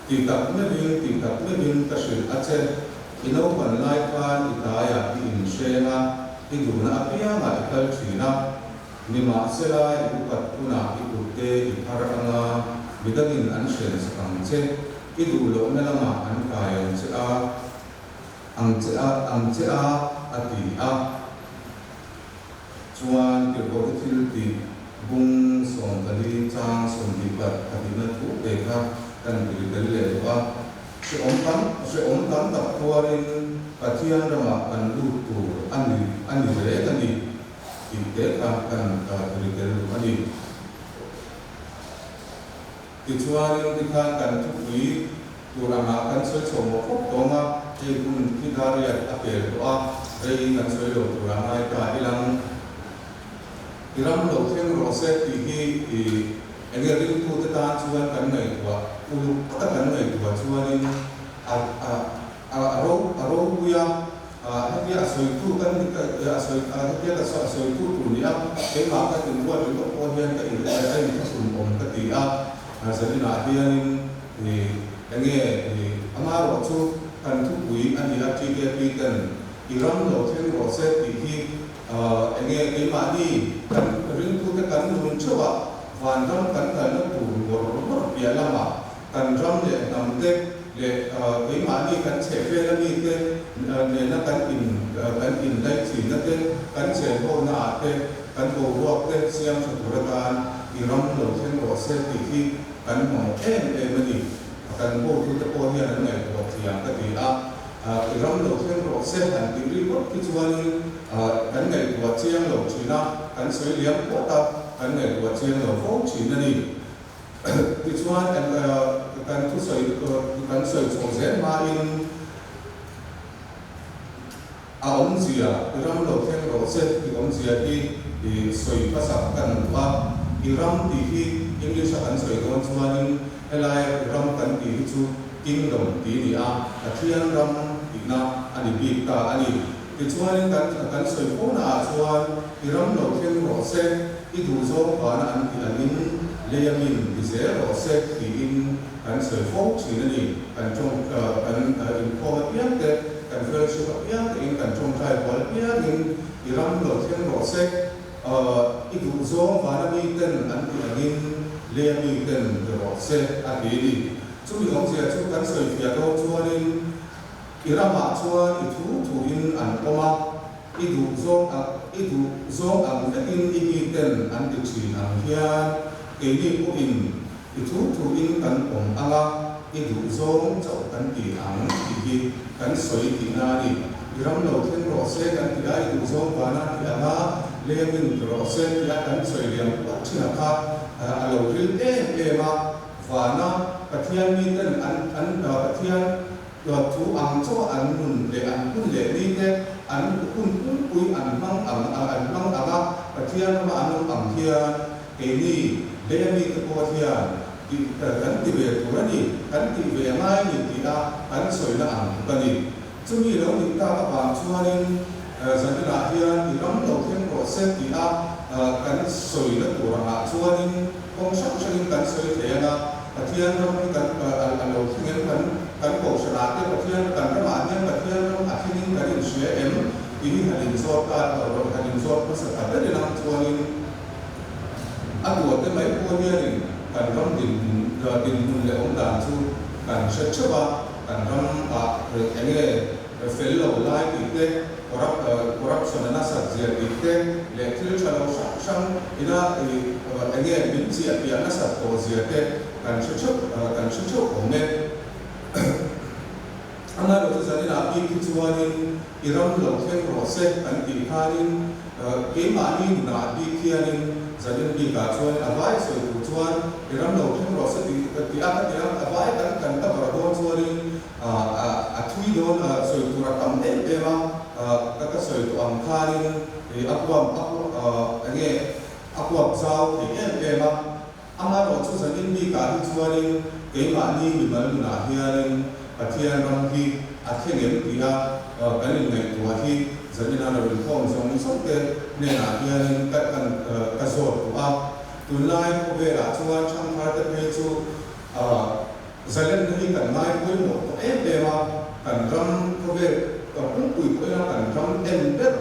Ti tak meuhin, ti tak meuhin ka hrilh a che. I naupan lai khan i taiah i inhreng a, i duhna apiangah i kal thin a. Nimahsela i upat hunah i kutte i phar ang a. Midangin an hrensak ang che, i duh lohna lamah an kai ang che a, ang che a, ang che a, a ti a. Chuan tirhkohte thil tih bung 14 chang 20 pahnihna thu te kha kan tiri tel leh duh a. Hrehawm tam hrehawm tam tak tuarin Pathian ramah kan lut tur a ni a ni reng a ni tih te kha kan tiri tel duh a ni. Tichuanin tikhan kan thupui tur angah kan sawi chho mawh khawp tawng a, hei hun khi dariat a pel tawh a, rei kan sawi lo tur a ngai ta ilang. I ram lo thleng rawh se tih hi i enge ringtute tan chuan kan ngaihtuah uluk taka kan ngaihtuah chuanin a a a ro a ropui a, hetia a sawitu kan ni a sawi hetia ka a sawitu tur ni a, keimah ka inruat ringawt pawh hian ka in a inthlahrun awm ka ti a, zaninah hianin ih enge ih amaherawh chu kan thupui a ni a TKP ten i ram lo thleng rawh se tih hi enge keimahni kan ringtute kan nun theuh a, vanram kan kalna tur ngawr ngawr piah lamah Kan ram leh hnam te leh keimahni kan chhehvel a mi te nena kan in kan inlaichinna te, kan chenhawna ah te, kan boruak te siam tha tur atan i ram lo thleng rawh se tih hi kan mamawh em em a ni. Kan hotute pawh hian an ngaihtuah thiam ka ti a, i ram lo thleng rawh se han tih ringawt khi chuanin kan ngaihtuah chiang lo thin a, kan sawi liam phawt a, kan ngaihtuah chiang lo fo thin a ni. Tichuan, kan thusawi kan sawi chhuah zel hmain a awmzia, i ram lo thleng rawh se tih awmzia hi sawi hmasak kan duh a. I ram tih hi English-a kan sawi dawn chuanin helai i ram kan tih hi chu Kingdom tih a ni a, Pathian ram tihna a ni bik ta a ni. Tichuanin kan kan sawi fo naah chuan i ram lo thleng rawh se, i duh zawng vana an tih angin lei amin ti zel rawh se tiin kan sawi fo thin a ni. Kan tawng kan inkhawm apiang te, kan fellowship apiang te in kan tawngtai hual apiangin i ram lo thleng rawh se, i duh zawng vana mi ten an tih angin lei ami ten ti rawh se a ti a ni. Chumi awmzia chu kan sawi fiah dawn chuanin, I ramah chuan i thu thuin an awm a, i duh zawng ang i duh zawng ang vekin i miten an ti thin ang hian keini pawhin i thu thuin kan awm ang a, i duh zawng chauh kan ti ang tih hi kan sawi tihna a ni. I ram lo thleng rawh se kan ti a, i duh zawng vana ti ang a, lengin ti rawh se tia kan sawi liam puat thin a kha a lo ril em em a, vana Pathian miten an an Pathian Thu ang chaw an nun leh an hun leh ni te, an hun pumpui an hmang ang an hmang ang a, Pathian rama an awm ang hian keini leia mite pawh hian tih kan ti ve tur a ni, kan tih ve a ngai a ni tih a kan sawina ang tluk a ni. Chumi lo nih tak avang chuanin zaninah hian i ram lo thleng rawh se tih a kan sawina tur angah chuanin kawng hrang hrangin kan sawi thei ang a, Pathian ram hi kan a lo thleng em? Kan kan kohhranah te Pathian kan ramah hian Pathian ram a thlengin kan inhria em? Tih hi han inzawt ta han inzawt hmasa ta ber ilang chuanin a tuate mai pawh hianin kan ram dinhmun dinhmun leh awm dan chu kan hre theuh a, kan ram ah eng nge fel lo lai tih te, corruption a nasat zia tih te leh thil tha lo hrang hrang ina eng nge min chiah piah nasat tawh zia te kan hre theuh kan hre theuh awm e. Amaherawh chu zaninah bik hi chuanin i ram lo thleng rawh se kan tih khanin keimahni nunah bik hianin zanin bikah chuan a vai sawi tur chuan i ram lo thleng rawh se tih tih a ka ti a, a vai kan kan cover dawn chuanin A thui dawn a, sawi tur a tam em em a, ka ka sawi tawh ang khanin a huam a eng nge a huam zau thei em em a. Amaherawh chu zanin bikah hi chuanin keimahni mimal nunah hianin Pathian ram hi a thleng em tih a kan inngaihtuah hi zanina lo inkhawm zawng zawng te hnenah hianin ka kan ka zawt duh a. Tunlai khawvelah chuan thangthar te phei chu Zalenna hi kan ngai pawimawh tawh em em a, kan ram khawvel pumpui pawhin a kan ram en ber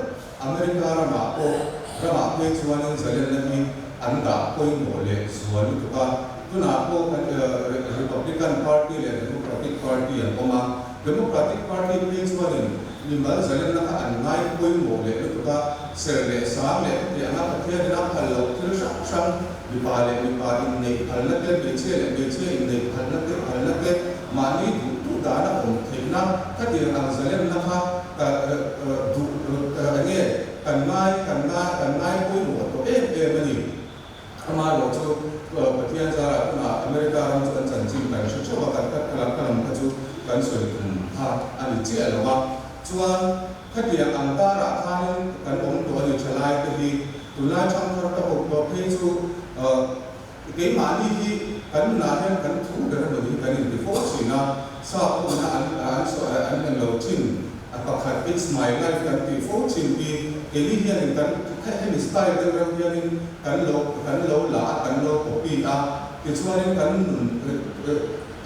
America ramah pawh ramah phei chuanin zalenna hi an dah pawimawh leh zual lutuk a. Tunah pawh kan Republican Party leh Democratic Party an awm a. Democratic Party phei chuanin mimal zalenna kha an ngai pawimawh leh lutuk a, serh leh sang leh khatiang anga Pathianin a phal loh thil hrang hrang, mipa leh mipa inneih phalna te, hmeichhia leh hmeichhia inneih phalna te, phalna te, mahni duh duh dana awm theihna khatiang ang zalenna kha ka duh enge kan ngai kan ngai kan ngai pawimawh tawh em em a ni. Amaherawh chu Pathian zarah tunah America ram chu an chanchin kan hre theuh a, kan khat kha lam kha chu kan sawi tum kha a ni chiah lo a. Chuan khatiang ang karah khanin kan awm tawh a ni thalai te hi tunlai thangthar te ho pawh phei chu keimahni hi kan nunah hian kan thu ber emaw ni hi kan inti fo thin a, sap pawhina an an sawi an en lo thin. A pakhat it's my life kan tih fo thin hi keini hianin kan hemi style deuh reuh hianin kan lo kan lo la a, kan lo copy a, tichuanin kan nun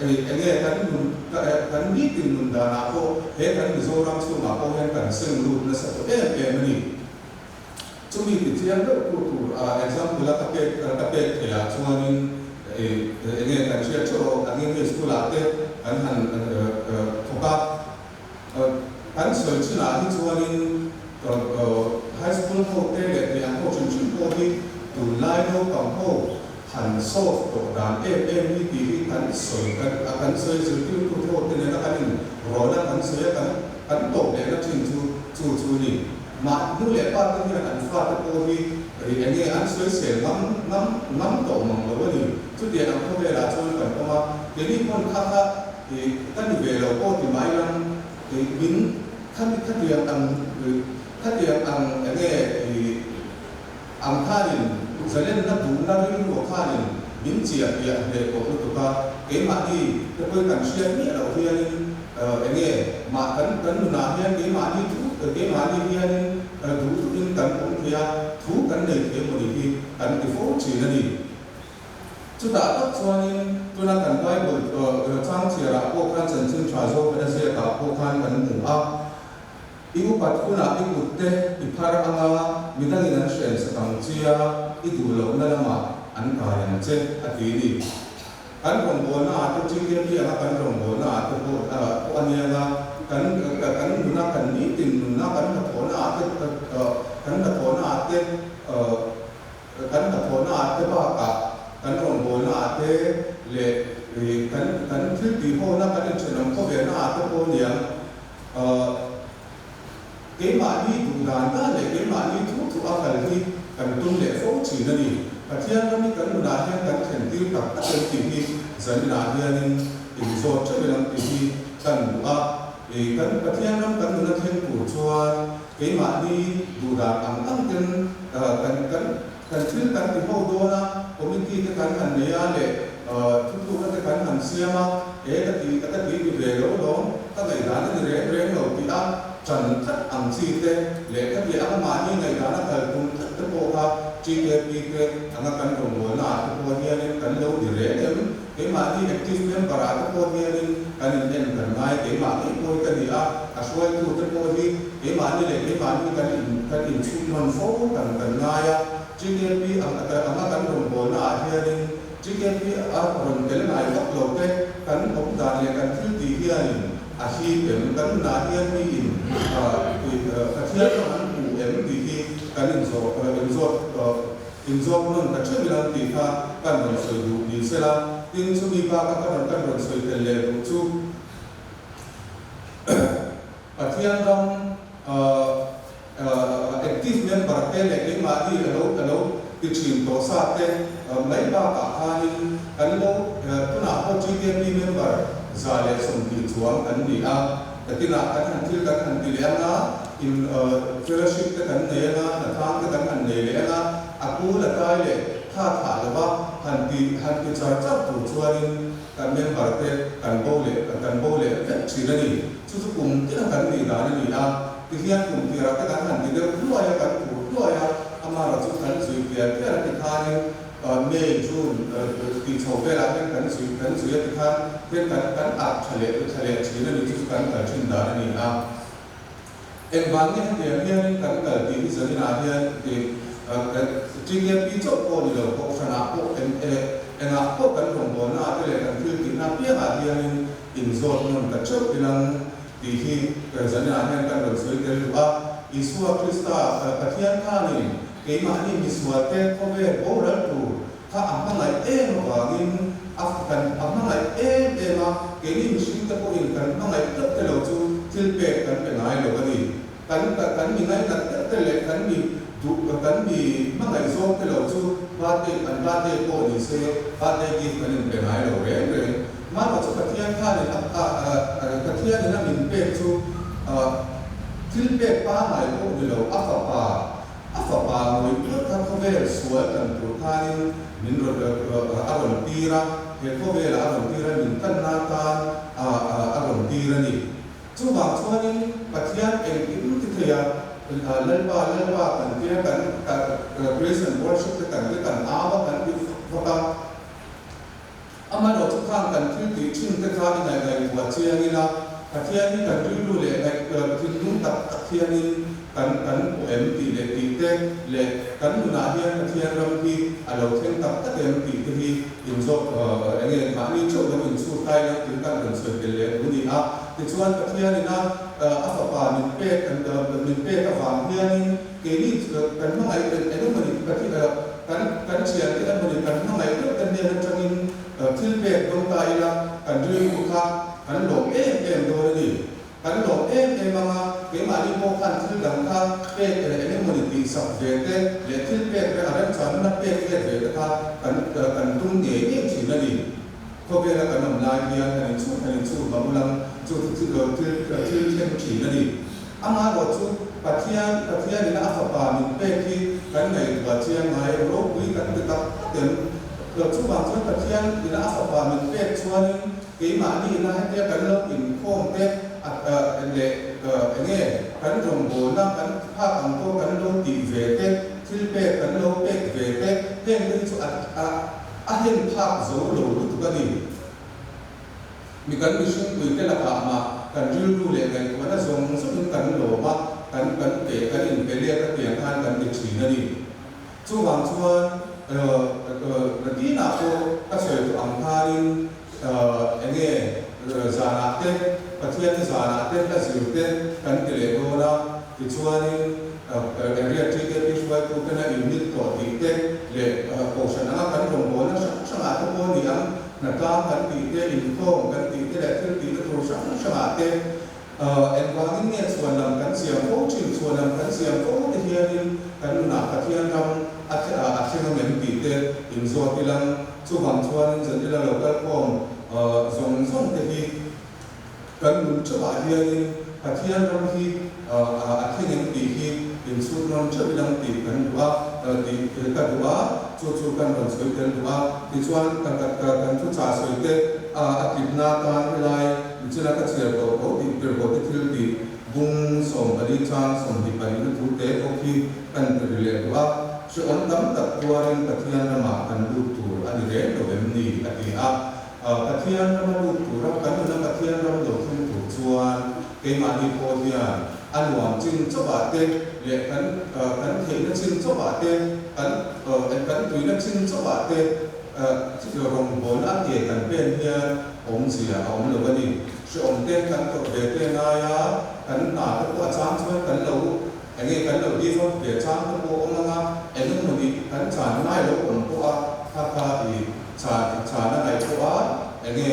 enge kan nun kan nitin nun danah pawh he kan Mizoram chhungah pawh hian kan seng lut nasa tawh em em a ni. Chumi ti chiang deuh tu tur example a ka pek ka pek theih ah chuanin enge kan hriat theuh a, angin hei school ah te kan han thawk a. Kan sawi chinah hi chuanin High School ho te leh thei ang ho hrim hrim pawh hi tunlai naupang ho han solve tawh dan em em hi tih hi kan sawi kan a kan sawi zirtirtu ho te nena kan in rawlna kan sawi a kan kan tawp lehna thin chu chu chu ni. Mah nu leh pa te hian an fate pawh hi ri enge an sawi sel ngam ngam ngam tawh mang lo a ni. Chutiang ang khawvelah chuan kan awm a, keini pawn kha kha I ka ni ve lo pawh ti mai lam i min khami khatiang ang khatiang ang enge i ang khanin zalenna duhna rilru khanin min chiah piah hle tawh lutuk a, keimahni te pawhin kan hriat miah loh hianin enge mah kan kan nunah hian keimahni thu keimahni hianin duh duhin kan awm thei a, thu kan nei thei emaw ni hi kan ti fo thin a ni. Chutah tak chuanin tuna kan Bible chang chhiarah pawh khan chanchin tha zawk a ziakah pawh khan kan hmu a, I upat hunah i kutte i phar anga midangin an hren sak ang chia i duh lohna lamah an kai ang che a ti ni. Kan rawngbawlna ah te GKP anga kan rawngbawlna ah te pawh pawh a nia nga, kan kan nuna kan nitin nunna kan hnathawhna ah te kan hnathawhna ah te Kan hnathawhna ah te bakah kan rawngbawlna ah te leh kan kan thil tihhawna kan inthenawm khawvelna ah te pawh aniang keimahni duh dan dan leh keimahni thu thu a kal hi kan tum leh fo thin a ni. Pathian ram hi kan nunah hian kan thlen tir tak tak em tih hi zaninah hianin inzawt theuh ila ang tih hi kan duh a. Kan Pathian ram kan nuna thleng tur chuan Keimahni duhdan ang ang ten kan kan kan thil kan ti ho dawn a, committee te kan han nei a leh thutlukna te kan han siam a, e ka ti ka ti ti ve lo lawm, ka ngaihdan a ni reng reng lo tih a ṭan tlat ang chi te leh ka ti anga mahni ngaihdan a kal tum tlat te pawh kha TKP te anga kan rawngbawlna ah te pawh hianin kan lo ni reng em? Keimahni active member ah te pawh hianin kan in en kan ngai, keimah ngei pawh hi ka ni a, a hruaitu te pawh hi keimahni leh keimahni kan in kan in chhun nawn fo kan kan ngai a, TKP ang anga kan rawngbawlna ah hianin TKP a rawn tel ngai vak lo te kan awm dan leh kan thil tih hianin a hip em, kan nunah hian mi in Pathian ram an hmu em tih hi kan in zawh in zawt Inzawm nawn ta theuh ila tih kha kan rawn sawi duh ni sela, tin chumi baka ka rawn kan rawn sawi tel leh duh chu Pathian ram active member te leh keimahni a lo a lo ti thin tawh sa te mai bakah khanin kan lo tunah pawh GKP member 120 chuang kan ni a, tinah kan han thil kan han ti leh anga, In fellowship te kan nei anga, hnathlang te kan han nei leh anga, a kul a tai leh tha thah lova han ti han ti char char tur chuanin kan member te kan bo leh kan bo leh vek thin a ni. Chu chu kum tina kan nih dan a ni a, tihian kum tirah te kan han ti deuh hluai a, kan phur hluai a, amaherawh chu kan zui pial pial a ti khanin May, June tih chho velah hian kan zui kan zui a ti khan hian kan kan arh tha leh tha leh thin a ni, chu chu kan kal thin dan a ni a. Engvang nge hetiang hianin kan kal tih hi zaninah hian TKP chauh pawh ni lo, Kohhranah pawh Engah pawh kan rawngbawlna ah te leh kan thil tihna apiangah hianin inzawt nawn ta theuh ilang tih hi zaninah hian kan rawn sawi tel duh a. Isua Krista, Pathian khanin keimahni misualte khawvel boral tur kha a hmangaih em avangin a kan a hmangaih em em a, keini mihringte pawhin kan hmangaih deuh te lo chu thil pek kan pe ngai lo a ni. Kan kan mi ngainat deuh te leh kan mi duh kan mi hmangaih zawng te lo chu birthday an birthday pawh ni se birthday gift kan inpe ngai lo reng reng. Mahmah chu Pathian khanin a a Pathianin a min pek chu thil pek pangngai pawh ni lo a fapa A fapa ngawih ngawih kha khawvel sual kan tur khanin min rawn a rawn tir a, he khawvelah a rawn tir a, min tanna atan a a rawn tir a ni. Chuvang chuanin Pathian engkim ti thei a, Lalpa, Lalpa kan tia kan praise and worship te kan te kan au a, kan ti vak vak a. Amaherawhchu khan kan thil tih thin te kha i ngaih-ngaihtuah chiang ila, Pathian hi kan rilru leh ngaih thinlung tak tak hianin kan kan pawh em tih leh tih te leh kan nunah hian Pathian ram hi a lo thleng tak tak em tih te hi inzawt eng nge mahni theuh lo inchhut tai lang tih kan rawn sawi tel leh duh ni a. Tichuan Pathianin a a fapa min pek min pek avang hianin keini kan hmangaih eng emawni Pathian Kan kan thiante emawni kan hmangaih deuh te hnen atangin thil pek dawn ta ila kan rilru kha kan lawm em em dawn a ni. Kan lawm em em ang a, keimahni pawh khan thil dang kha pek leh eng emawni tihsak ve te leh thil pek leh a remchan huna pek let ve te kha kan kan tum ngei ngei thin a ni. Khawvela kan awm lai hian han inchhut han inchhut mah ulang chu thil thil thleng thin a ni. Amaherawh chu Pathian, Pathianin a fapa min pek hi kan ngaihtuah chiang ngai em, ropui kan ti tak tak em? Chuvang chuan Pathian ina a fapa min pek chuanin keimahni ina hetia kan lo inkhawm te leh enge kan rawngbawlna kan phak ang pawh kan lo tih ve te, thil pek kan lo pek ve te, heng te hi chu a a hen phak zo lo lutuk a ni. Mi kan mihringpui te lakah mah kan rilru leh ngaihtuahna zawng zawngin kan lawm a, kan kan pe, kan inpe let a piang khan kan ti thin a ni. Chuvang chuan nakinah pawh ka sawi tawh ang khanin enge zanah te, Pathianni zanah te hla zir te kan ti leh dawn a, tichuanin area TKP hruaitu tena unit tawh tih te leh kohhran anga kan rawngbawlna hrang hrangah te pawh ni ang. Hnatlang kan tih te, inkhawm kan tih te leh thil tihna tur hrang hrangah te engvangin nge chhuanlam kan siam fo thin? Chhuanlam kan siam fo te hianin kan nunah Pathian ram a a thleng ang em tih te inzawt ilang. Chuvang chuanin zanila lo kalkhawm zawng zawng te hi kan nun theuhah hianin Pathian ram hi a thleng em tih hi inchhut rawn theuh ilang tih kan duh a, tih ka duh a, chu chu kan rawn sawi tel duh a. Tichuan kan kan thuchah sawi te a tlipna atan helai michina ka chhiar tawh tho tih tirhkoh te thil tih bung 14 chang 24 na thu te bawk hi kan ti ri leh duh a. Hrehawm tam tak tuarin Pathian ramah kan lut tur a ni reng lo em ni? a ti a. Pathian rama lut tura kan nuna Pathian ram lo thleng tur chuan keimahni pawh hian a nuam chin chawpah te leh kan kan theihna chin chawpah te, kan kan tuina chin chawpah te rawngbawlna a ke kan pen hian awmzia a awm lo a ni. Hrehawm te kan tawrh ve te ngai a, kan hna te pawh a chang chuan kan lo enge kan lo give up ve chang te pawh awm ang a, eng emawni kan chan ngai lo awm pawh a kha kha i Chan chan a ngaih pawh a, enge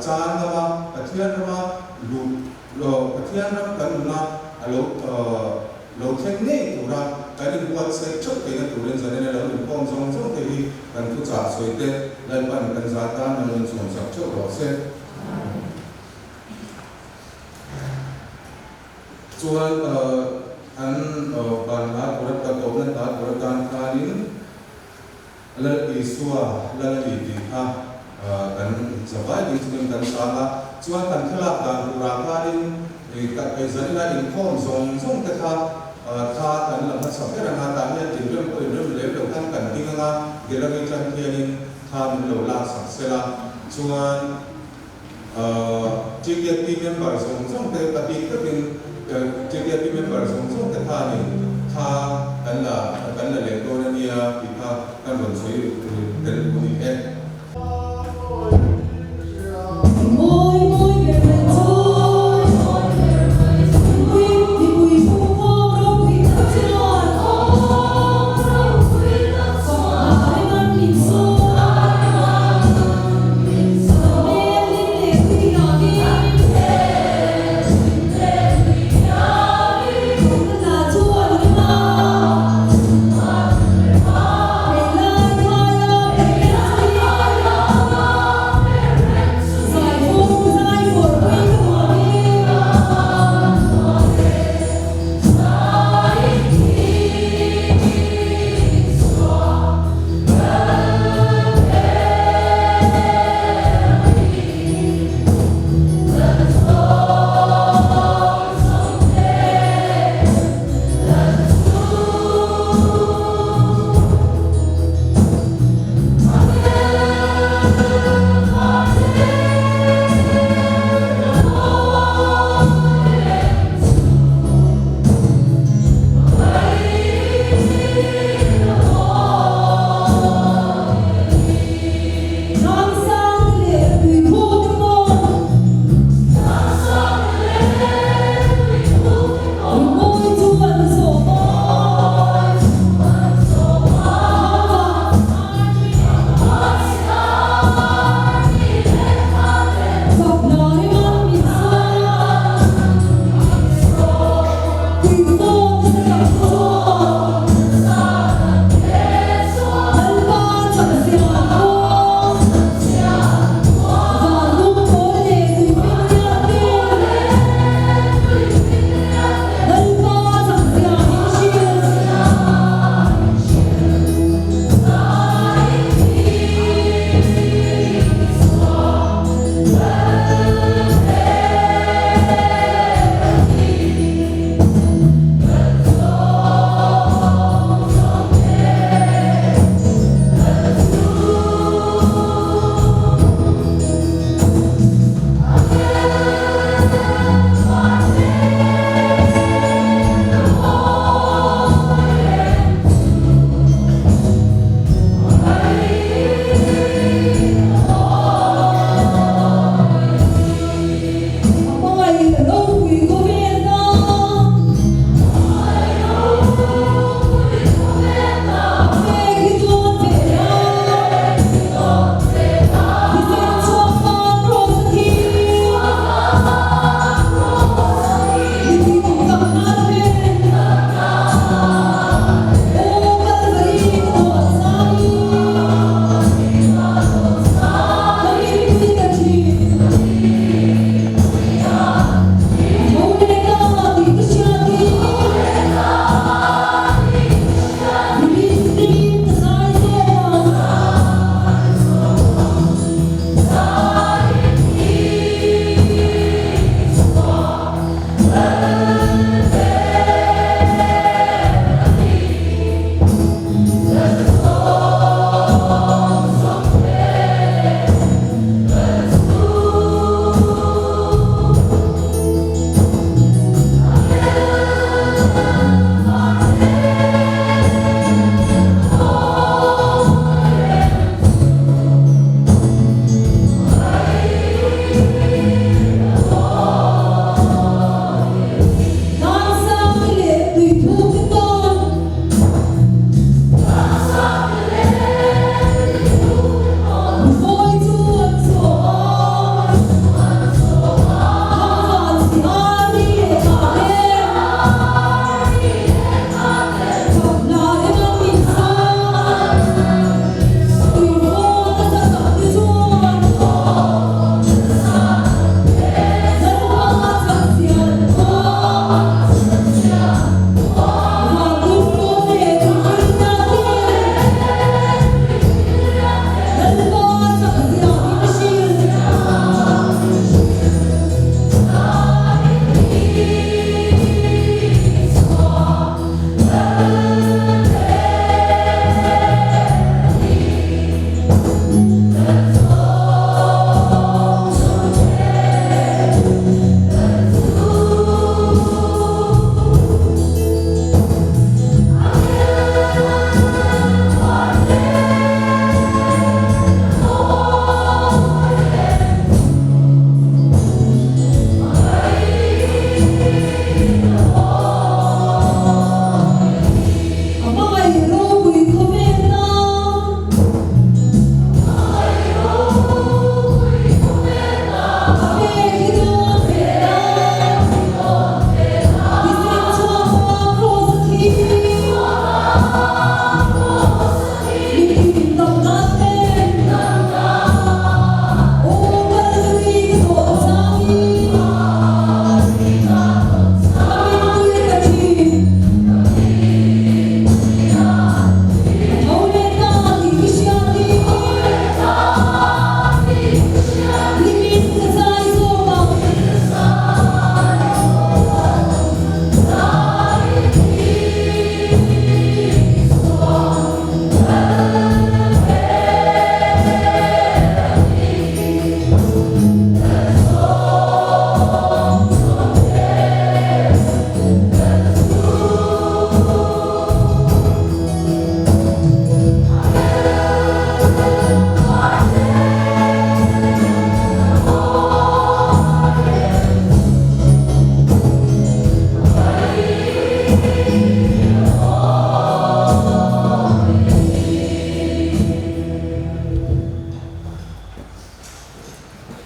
chan lama Pathian rama luh lo Pathian ram kan nuna a lo lo thleng ngei tura kan inbuatsaih theuh theihna turin zanin a lo inkhawm zawng zawng te hi kan thuchah sawi te Lalpan kan za tan an rawn chhuansak theuh rawh se. Chuan an ban hla tura tawpna hla tura tan khanin Lal Isua Lal a ni tih kha kan zavai ding chungin kan chang a, chuan kan thlalak dan turah khanin zanina inkhawm zawng zawng te kha thla kan la hmasa ber ang a, tah hian inrem pawh inrem lem lo khan kan ding ang a, gallery tan hianin thla min lo laksak sela, chuan TKP member zawng zawng te pahnih takin TKP member zawng zawng te khanin thla kan la kan la leh dawn a nia tih kha kan rawn sawi tel duh a ni e.